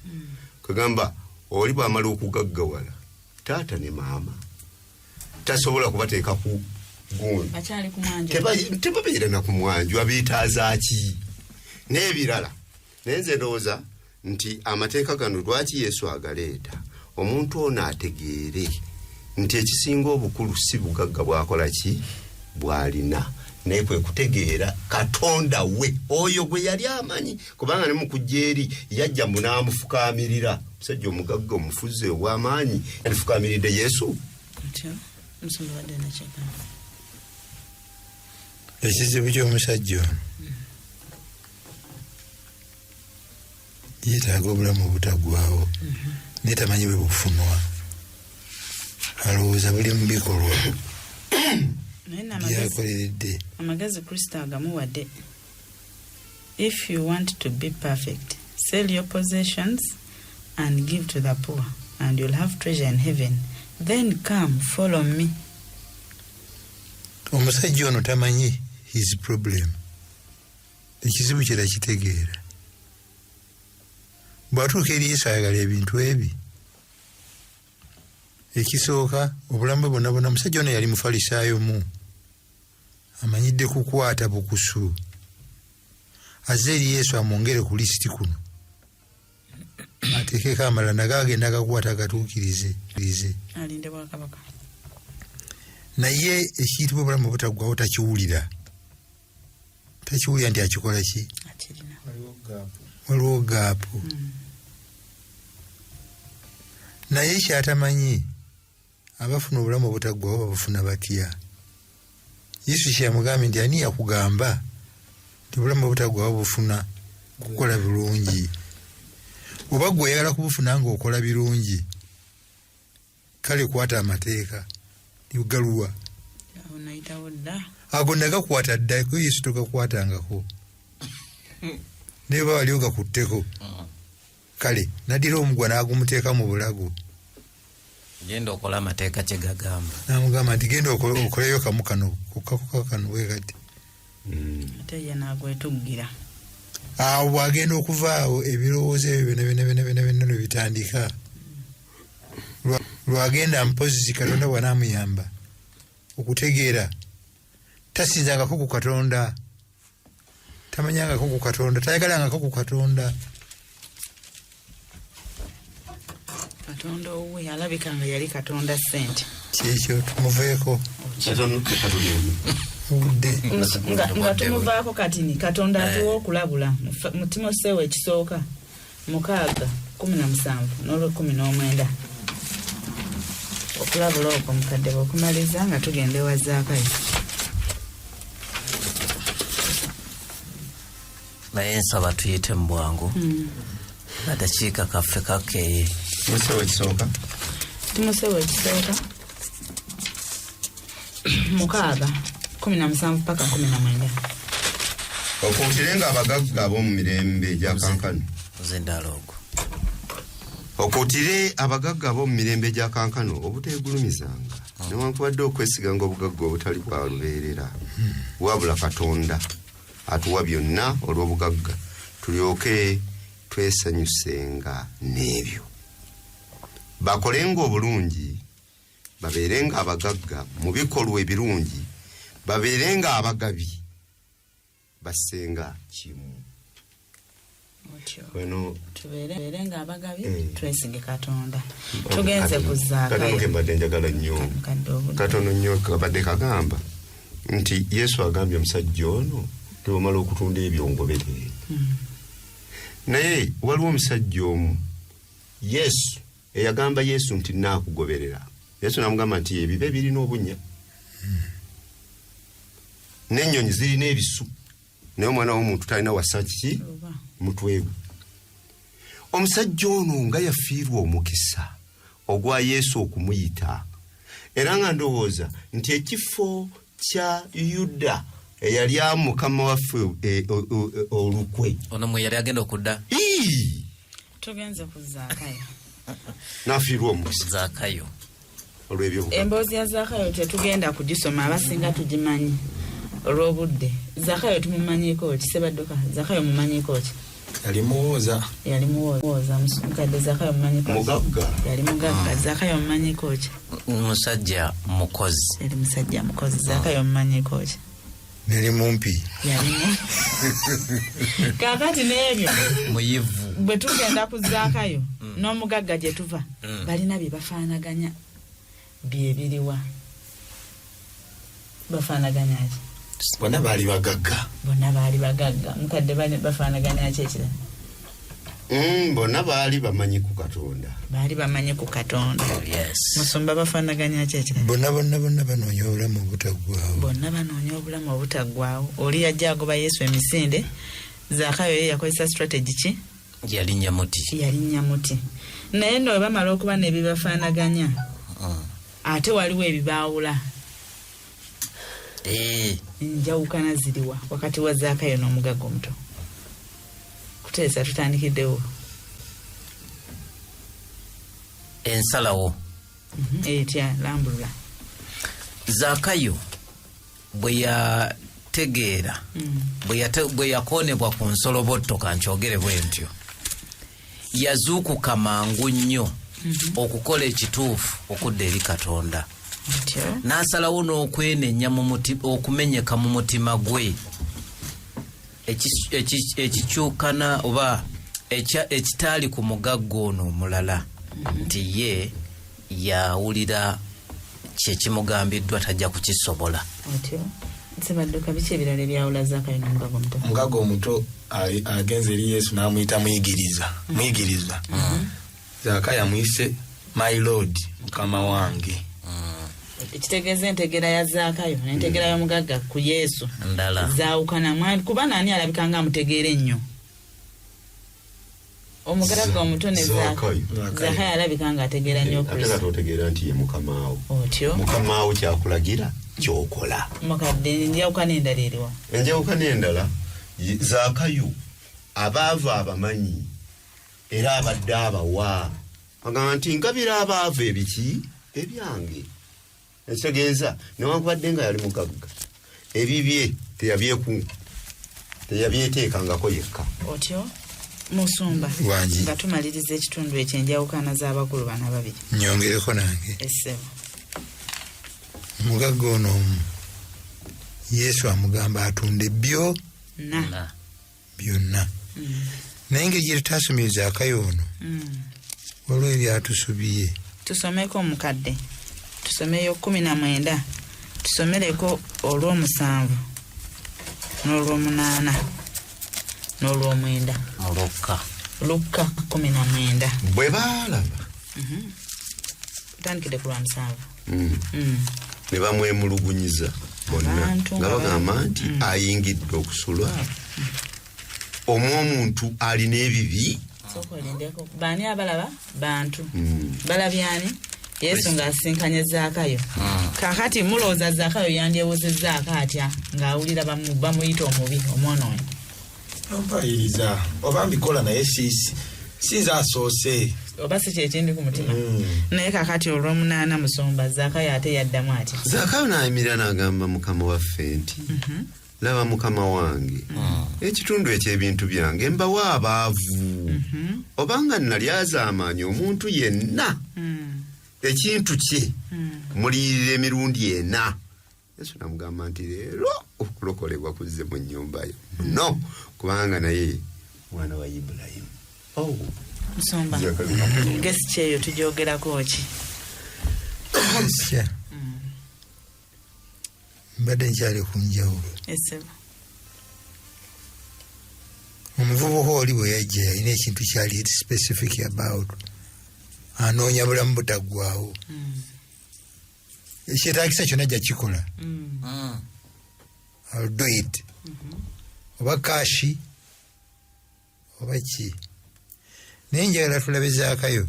Kagamba Oli bw'amala okugaggawala, taata ne maama tasobola kubateeka ku gundi. Bakyali ku mwanjo. Tebabeera na ku mwanjo, abeetaaza ki n'ebirala. Naye nze ndowooza nti amateeka gano lwaki Yesu agaleeta, omuntu ono ategeere nti ekisinga obukulu si bugagga bwakola ki bw'alina, naye kwe kutegeera Katonda we oyo gwe yali amanyi, kubanga ne mukujja eri yajja mbu n'amufukaamirira. Musajja omugagga omufuzi ow'amaanyi yalifukaamiridde Yesu? Otyo musumba badde nakyegamba. Ekizibu ky'omusajja ono, yeetaaga obulamu obutaggwawo, naye tamanyi bwe bufunwa. Alowooza buli mu bikolwa Naye nno amagezi byakoleredde. Amagezi Kristo agamuwadde: "If you want to be perfect, sell your possessions and give to the poor, and you'll have treasure in heaven. Then come, follow me." Omusajja ono tamanyi his problem. Ekizibu kye takitegeera. Bw'atuuka eri Yesu, ayagala ebintu ebi. Ekisooka, obulamu bwe bwonna bwonna, omusajja ono yali mufalisaayo, mu amanyidde kukwata bukusu. Azze eri Yesu amwongere ku lisiti kuno, ateekeko amalala, naye agenda agakwata agatuukirize rize. Alinde bwakabaka. Naye ekiyitibwa obulamu obutaggwawo takiwulira, takiwulira nti akikola ki. Akirina. Waliwo gap. Naye kyatamanyi, abafuna obulamu obutaggwawo babufuna batya? Yesu kyeyamugambye nti, "Ani yakugamba nti obulamu obutaggwawo bufuna kukola birungi? Oba gwe oyagala kubufuna nga okola birungi, kale kwata amateeka galuwa?" Awo nayitawo dda. Ago nagakwata dda ko. Yesu togakwatangako, naye ba wali ogakutteko. Kale naddira omugwa n'agumuteeka mu bulago. Genda okola amateeka kye gagamba. Namugamba nti, "Genda okoleyo kamu kano kokkakoka kano bwe kati." Ate ye n'agwetuggira. Awo bwagenda okuvaawo, ebirowoozo ebyo byonna byonna byonna byonna byonna ne bitandika. Lwagenda mpozi Katonda bw'anaamuyamba okutegeera, tasinzangako ku Katonda, tamanyangako ku Katonda, tayagalangako ku Katonda. Katonda owuwe alabika nga yali Katonda ssente. Kyekyo, tumuveeko obudde. Nga tumuvaako katini, Katonda atuwa okulabula mu Timoseewo ekisooka 6:17 n'olwekumi n'omwenda. Okulabula okwo, mukadde, bweokumaliza nga tugenda ewa Zaakayo. Naye nsaba tuyite mu bwangu, adakiika kaffe kakeeye. Musewo ekisooka. Timoseewo ekisooka 6:17 paka 19. Okuutirenga abagagga ab'omu mirembe egya kankano. Ozindaala ogwo. Okuutire abagagga ab'omu mirembe egya kankano obuteegulumizanga newankubadde okwesiganga obugagga obutali bwa lubeerera, wabula Katonda atuwa byonna olw'obugagga, tulyoke twesanyusenga n'ebyo. Bakolenga obulungi, babeerenga abagagga mu bikolwa ebirungi, babeerenga abagabi, bassenga kimu. Otyo. Wano. Tubeere nga abagabi. Eh. Twesige Katonda. Tugenze ku Katono Zaakayo. Ke mbadde njagala nnyo. Mukadde, obudde. Katono nnyo. Kabadde kagamba nti Yesu agambye omusajja ono, "Tewamala okutunda ebyo, ngoberere." Naye waliwo omusajja omu Yesu eyagamba Yesu nti, "Naakugoberera." Yesu namugamba nti, "Ebibe birina obunnya n'ennyonyi zirina ebisu, naye omwana w'omuntu talina wassa kiki?" Oba. Mutwe gwe. Omusajja ono nga yafiirwa omukisa ogwa Yesu okumuyita, era nga ndowooza nti ekifo kya Yuda eyali mukama waffe olukwe. Ono mwe yali agenda okudda. Ii! Tugenze ku Zaakayo. Nafiirwa omukisa Zaakayo. olw'ebyobugagga. Emboozi ya Zaakayo tetugenda kugisoma, abasinga tugimanyi. Olw'obudde, Zaakayo tumumanyiiko ki? Sebadduka, Zaakayo mumanyiiko ki? Yali muwooza. Yali muwooza. Mukadde Zakayo mumanyiko? Mugagga. Yali mugagga. Zakayo mumanyiko ki? Musajja mukozi. Yali musajja mukozi. Zakayo mumanyiko ki? Nali mumpi. Yalimu. Kakati n'ebyo Muyivu. Bwe tugenda ku Zaakayo n'omugagga gye tuva, balina bye bafaanaganya. Bye biriwa? Bafaanaganya ki? Bonna baali bagagga. Bonna baali bagagga. Mukadde, bafaanaganya ki ekirala? Bonna baali bamanyi ku Katonda. Baali bamanyi ku Katonda. Yes. Musumba, bafaanaganya ki ekirala? Bonna bonna bonna banoonya obulamu obutaggwawo. Bonna banoonya obulamu obutaggwawo. Oli yajja agoba Yesu emisinde. Zaakayo ye yakozesa strategy ki? Yalinnya muti. Yalinnya muti. Naye nno bwe bamala okuba nebibafaanaganya, ate waliwo ebibaawula. Enjawukana ziriwa wakati wa Zaakayo n'omugagga omuto? Kuteesa tutandikiddewo. Ensalawo. Etya? Lambulula. Zaakayo bwe yategeera, bwe yakoonebwa ku nsolobotto, kankyogere bwe ntyo, yazuukuka mangu nnyo okukola ekituufu, okudda eri Katonda. Otyo. N'asalawo n'okwenenya mu okumenyeka mu mutima gwe. Ekikyukana oba ekitaali ku mugagga ono omulala, nti ye yawulira kyekimugambiddwa, tajja kukisobola. Otyo. Sebadduka, biki ebirala ebyawula Zaakayo n'omugagga omuto? Omugagga omuto agenze eri Yesu n'amuyita muyigiriza, muyigiriza. Zaakayo amuyise "My Lord", mukama wange. Ekitegeeza entegeera ya Zaakayo n'entegeera y'omugagga ku Yesu ndala. Zaawukana. Kuba naani alabika nga amutegeera ennyo, omugagga omuto ne Zaakayo. Zaakayo alabika nga ategeera nnyo Ate Kristo. kati otegeera nti ye mukamaawo. Otyo. Mukamaawo kyakulagira kyokola. Mukadde, enjawukana endala eriwa? Enjawukana endala, Zaakayo abaavu abamanyi, era abadde abawa. Agamba nti ngabira abaavu ebiki ebyange. Ekitegeeza newankubadde nga yali mugagga, ebibye teyabyeteekangako yekka. Otyo. Musumba, Wangi. nga tumaliriza ekitundu ekyo, enjawukana z'abakulu bana babiri. Nyongereko nange. Essebo. Omugagga ono omu, Yesu amugamba atunde byo na Na. byonna. Naye engeri gye tutasomye Zaakayo ono, waliwo ebyatusubiye. Tusomeko omukadde, tusomeyo 19, tusomereko olw'omusanvu n'olw'omunaana n'olw'omwenda. Mulokka. Lukka 19. Bwe baalaba Tutandikidde ku lwa 7. Ne bamwemulugunyiza bonna Abantu nga nga bagamba nti ayingidde okusula omw'omuntu alina ebibi. Sooka olindeko. Baani abalaba? Bantu balabyani? Yesu ng'asisinkanye Zaakayo. Kakati mulowooza Zaakayo yandyewozezzaako atya ng'awulira bamuyita omubi, omwonoonyi? Ompayiriza oba mbikola, naye sinze asoose. Oba si kyekindi ku mutima. Naye kakati olw'omunaana, musumba, Zaakayo ate yaddamu atya? Zaakayo n'ayimirira n'agamba mukama waffe nti, "Laba, mukama wange, ekitundu eky'ebintu byange mbawa abaavu. Obanga nalyazaamaanya omuntu yenna ekintu kye, muliyirira emirundi ena." Yesu namugamba nti, "Leero okulokolebwa kuzze mu nnyumba yo no, kubanga naye mwana wa Ibulayimu." Oh. Musumba, gesi kyeyo tugyogerako ki? Sya mbadde nkyali ku njawulo. Esebo. Omuvubuka oli bwe yajja, yalina ekintu kyali specific about, anoonya bulamu butaggwawo. Ekyetagisa kyonna ajja kikola. I'll do it, oba cash oba ki. Naye njagala tulabe Zaakayo.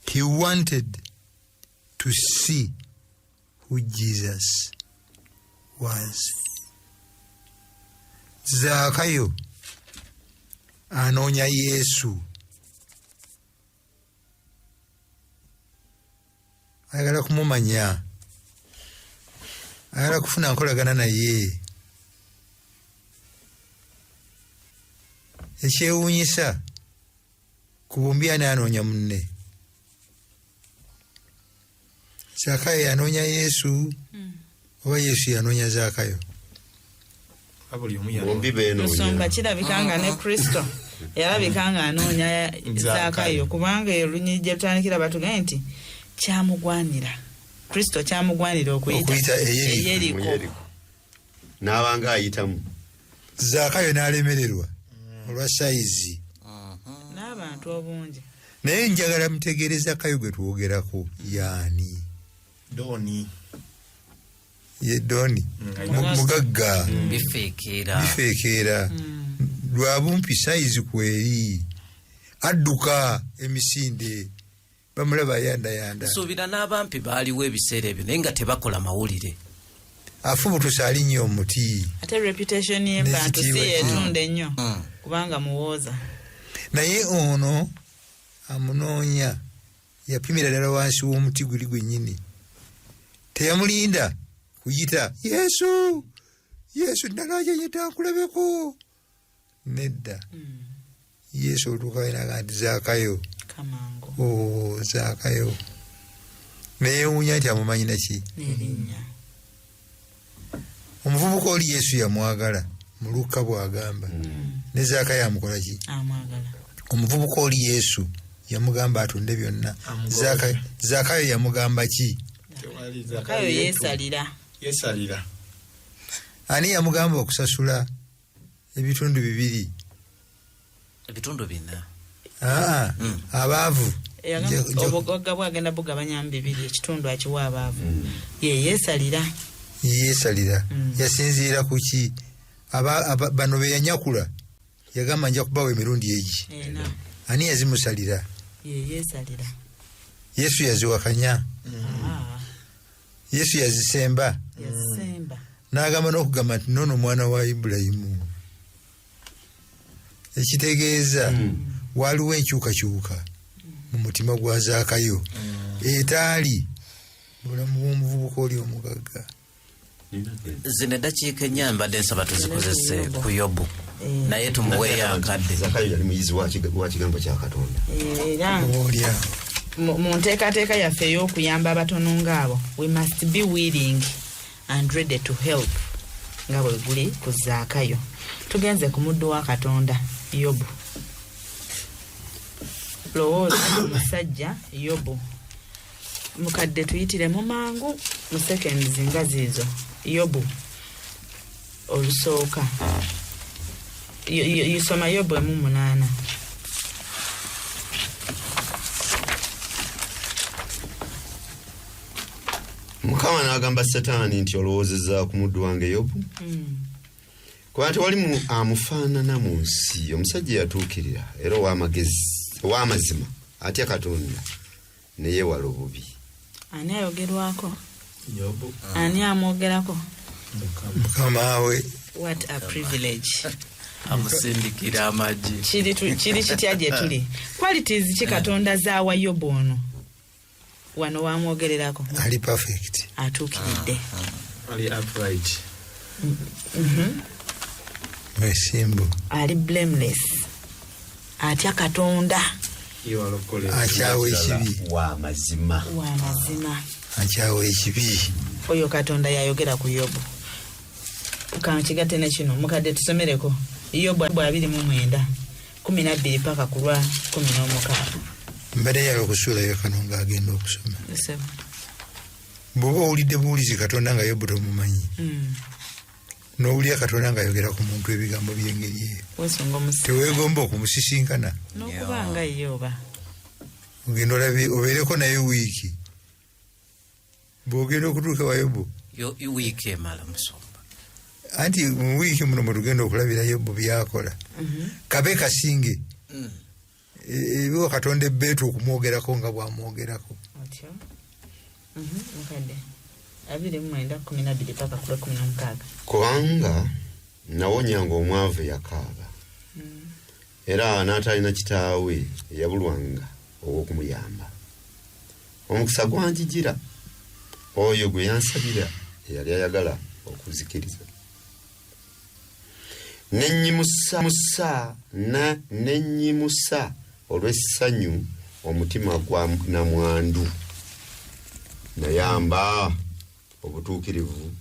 He wanted to see who Jesus was. Zaakayo anoonya Yesu, ayagala kumumanya, ayagala kufuna nkolagana naye. Ekyewuunyisa, ku bombi ani anoonya munne? Zaakayo yanoonya Yesu oba Yesu yanoonya Zaakayo? Buli omu Bombi Musumba, beenoonya. kirabika nga ne Kristo yalabika nga anoonya Zaakayo, kubanga olunyiriri gye tutandikira batugambye nti kyamugwanira, Kristo kyamugwanira okuyita Okuyita e Yeriko. e Yeriko. Mu Yeriko. N'abanga ayitamu. Zaakayo n'alemererwa olwa sayizi n'abantu obungi. Naye njagala mutegeere Zaakayo gwe twogerako yaani. Doni. Ye doni mugagga. Bifeekeera. Bifeekeera lwa bumpi, sayizi kweri, adduka emisinde, bamulaba ayandayanda. Nsuubira n'abampi baaliwo ebiseera ebyo, naye nga tebakola mawulire. Afubutuse, alinnya omuti. Ate reputation y'embantu si N'ekitiibwa. yetunda ennyo, kubanga muwooza. Naye ono amunoonya yapimira ddala wansi w'omuti guli gwennyini, teyamulinda kuyita Yesu, Yesu, nalajanyeta nkulabeko, nedda. Yesu olutuukayo naga nti, "Zaakayo." Kamangu. "O Zaakayo." Neyewuunya nti amumanyi naki? N'erinnya. Omuvubuka oli Yesu yamwagala, mu Lukka bw'agamba. Ne Zaakayo amukola ki? Amwagala. Omuvubuka oli Yesu yamugamba atunde byonna. Amugobera. Zaakayo yamugamba ki? Tewali. Zakayo yeesalira. Yesalira. Ani yamugamba okusasula ebitundu bibiri? Ebitundu bina. Aa, abaavu. Yagamba obugagga bwagenda bugabanyamu bibiri, ekitundu akiwa abaavu, ye yeesalira. Yeesalira. Yasinziira ku ki? Bano be yanyakula yagamba nja kubawa emirundi egi. Ena. Ani yazimusalira? Ye yeesalira. Yesu yaziwakanya? Ah, Yesu yazisemba. Yazisemba. N'agamba n'okugamba nti noono omwana wa Ibulayimu, ekitegeeza waliwo enkyukakyuka mu mutima gwa Zaakayo etaali bulamu bw'omuvubuka oli omugagga. Zino eddakiika 4 mbadde nsaba tuzikozese ku Yobu, naye tumuweeyo akadde. Zakayo yali muyizi wa kigambo kya Katonda. Era Oba oliawo mu nteekateeka yaffe ey'okuyamba abatono ngaabo, we must be willing and ready to help, nga bwe guli ku Zaakayo. Tugenze ku muddu wa Katonda Yobu. Lowooza ku musajja Yobu. Mukadde, tuyitiremu mangu mu seconds nga ziizo. Yobu olusooka. Yusoma Yobu 1:8. Mukama n'agamba Setaani nti, "Olowoozezza ku muddu wange Yobu? Kuba tewali amufaanana mu nsi, omusajja yatuukirira era ow'amagezi, ow'amazima, atya Katonda ne yeewala obubi." Ani ayogerwako? Yobu. Ani amwogerako? Mukama we. What a privilege! Amusindikira amagi. Kiri kitya gye tuli? Qualities ki Katonda zaawa Yobu ono wano wamwogererako? Ali perfect. Atuukiridde. Ali upright. Mwesimbu. Ali blameless, atya Katonda. Yeewala. Akyawa ekibi. Wa mazima. Wa mazima. Akyawa ekibi. Oyo Katonda yayogera ku Yobu. Kankigatte ne kino. Mukadde, tusomereko Yobu 29:12 paka ku lwa 16. Mbadde yala okusuulayo kano ng'agenda okusoma. Ssebo. Bw'oba owulidde buwulizi Katonda nga Yobu tomumanyi, n'owulira Katonda ng'ayogera ku muntu ebigambo by'engeri eyo, Wesunga omusi teweegomba okumusisinkana? N'okuba nga ye oba Ogenda olabe, obeereko naye wiiki. Bw'ogenda okutuuka wa Yobu, Wiiki emala, musumba. Anti mu wiiki muno mwe tugenda okulabira Yobu byakola, kabe kasinge ebiwa Katonda ebbeetu okumwogerako nga bwamwogerako. Otyo. Mukadde, 29:12 paka ku lwa 16. Kubanga nawonyanga omwavu eyakaaba, era n'atalina kitaawe eyabulwanga ow'okumuyamba. Omukisa gwanjijira oyo gwe yansabira eyali ayagala okuzikiriza. Nenyimusa musa na nenyimusa olw'essanyu omutima gwa namwandu. Nayamba obutuukirivu,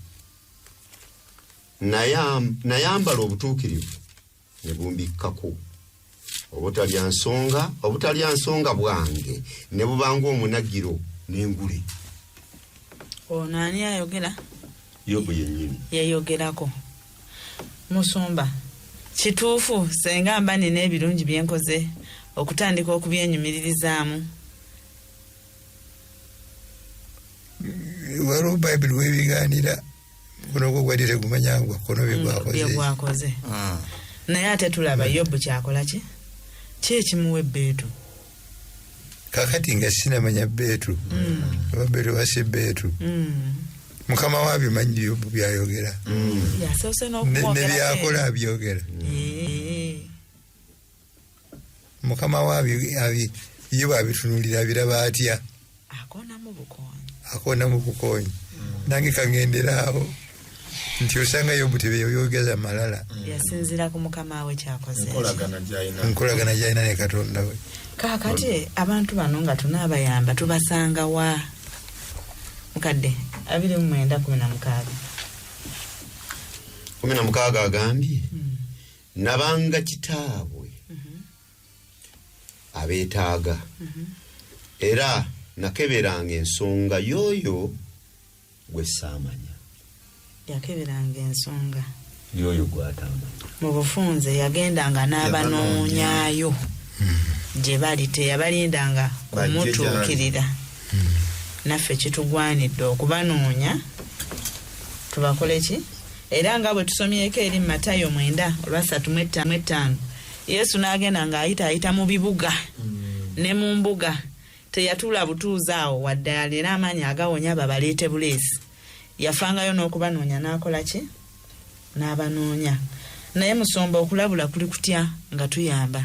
nayambala obutuukirivu ne bumbikkako. Obutalya nsonga bwange ne bubanga omunagiro n'engule. Ono ani ayogera? Yobu yennyini yeyogerako. Musumba, kituufu senga mba nina ebirungi byenkoze okutandika okubyenyumiririzaamu? Waliwo Bayibuli webigaanira, mukono gwo gwadde tegumanya gwa kkono bye gwakoze. Naye ate tulaba Yobu kyakola ki? Ki ekimuwa ebbeetu? Kakati nga sinamanya bbeetu, oba bbeetu oba si bbeetu, Mukama we abimanyi Yobu byayogera. Yasoose Ne n'okumwogerako byakola abyogera. Mukama we ye bw'abitunuulira abiraba atya? Akoonamu bukoonyi. Akoonamu bukoonyi. Nange kaŋŋendera awo nti osanga Yobu tebeyogeza malala. Yasinziira ku mukama we kyakoze. Enkolagana gy'alina ne Katonda we. Kaakati abantu bano nga tunaabayamba tubasanga wa? Mukadde 29 16. 16 agambye nabanga kitaabwe abeetaaga, era nakeberanga ensonga y'oyo gwe saamanya. Yakeberanga ensonga y'oyo gw'atamanya. Mu bufunze yagendanga n'abanoonyaayo gye bali, teyabalindanga kumutuukirira. Naffe kitugwanidde okubanoonya tubakole ki? Era nga bwe tusomyeko eri Matayo 9 olwa 35, Yesu n'agenda ng'ayita ayita mu bibuga ne mu mbuga, teyatuula butuuzi awo wadde alina amaanyi agawonya babaleete buleesi. Yafangayo n'okubanoonya n'akola ki? N'abanoonya. Naye musumba, okulabula kuli kutya nga tuyamba?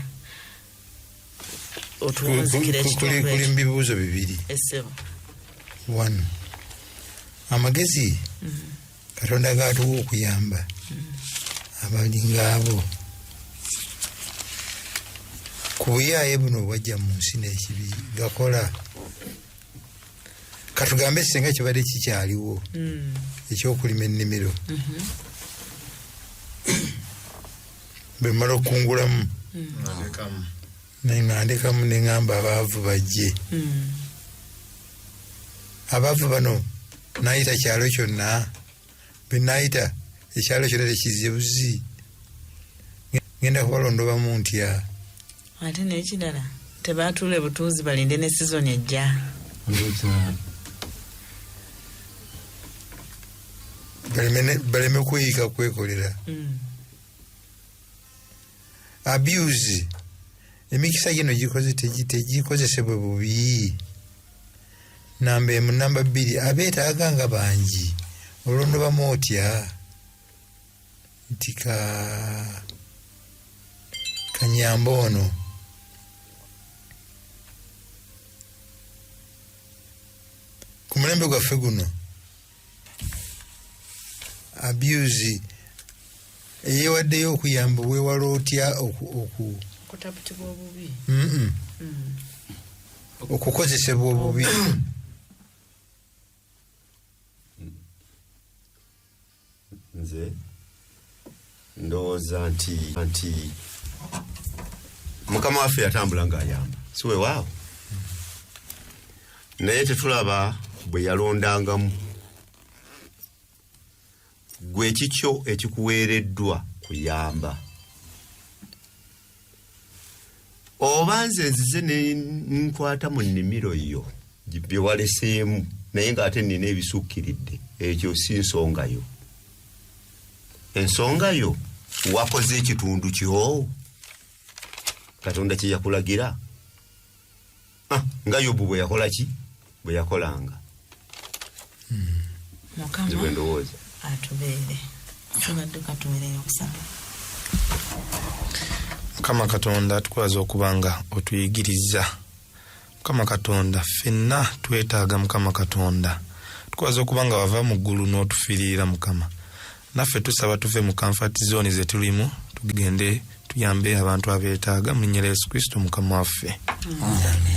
Otuwunzikira ekitundu Kuli ekyo. mu bibuuzo bibiri. Essebo. One, amagezi Katonda gatuwa okuyamba abalinga abo ku buyaaye buno obwajja mu nsi n'ekibi gakola. Katugambe singa kibadde kikyaliwo ekyokulima ennimiro, bwe mmala okukungulamu neŋŋandekamu neŋŋamba abaavu bajje. Abaavu bano nayita kyalo kyonna, bwe nayita ekyalo kyonna tekize buzi, ngenda kubalondobamu ntya? Ate n'ekirala, tebatuule butuuzi, balinde ne sizoni ejja. Baleme kweyiika kwekolera. Abuse, emikisa gino gikoze tegikozesebwe bubi. Namba emu. Namba bbiri, abeetaaga nga bangi, olondobamu otya nti ka kanyamba ono? Ku mulembe gwaffe guno, abuse eyewaddeyo okuyamba, weewala otya oku Okutaputibwa obubi. Okukozesebwa obubi? Nze ndowooza nti Mukama waffe yatambula ng'ayamba, si weewaawo, naye tetulaba bwe yalondangamu. Gwe ekikyo ekikuweereddwa kuyamba, oba nze nzize ne nkwata mu nnimiro yo bye waleseemu, naye ng'ate nina ebisukkiridde, ekyo si nsonga yo. Ensonga yo, wakoze ekitundu kyo Katonda kye yakulagira. Ah, nga Yobu bwe yakola ki, bwe yakolanga. Mukama Nze bwe ndowooza. atubeere. Tubadde katuweereyo okusaba. Mukama Katonda, tukwaza okuba nga otuyigiriza. Mukama Katonda, ffenna twetaaga. Mukama Katonda, tukwaza okuba nga wava mu ggulu n'otufiirira. Mukama, naffe tusaba tuve mu comfort zone ze tulimu. Tugende tuyambe abantu abeetaaga mu linnya lya Yesu Kristo Mukama waffe. Amen.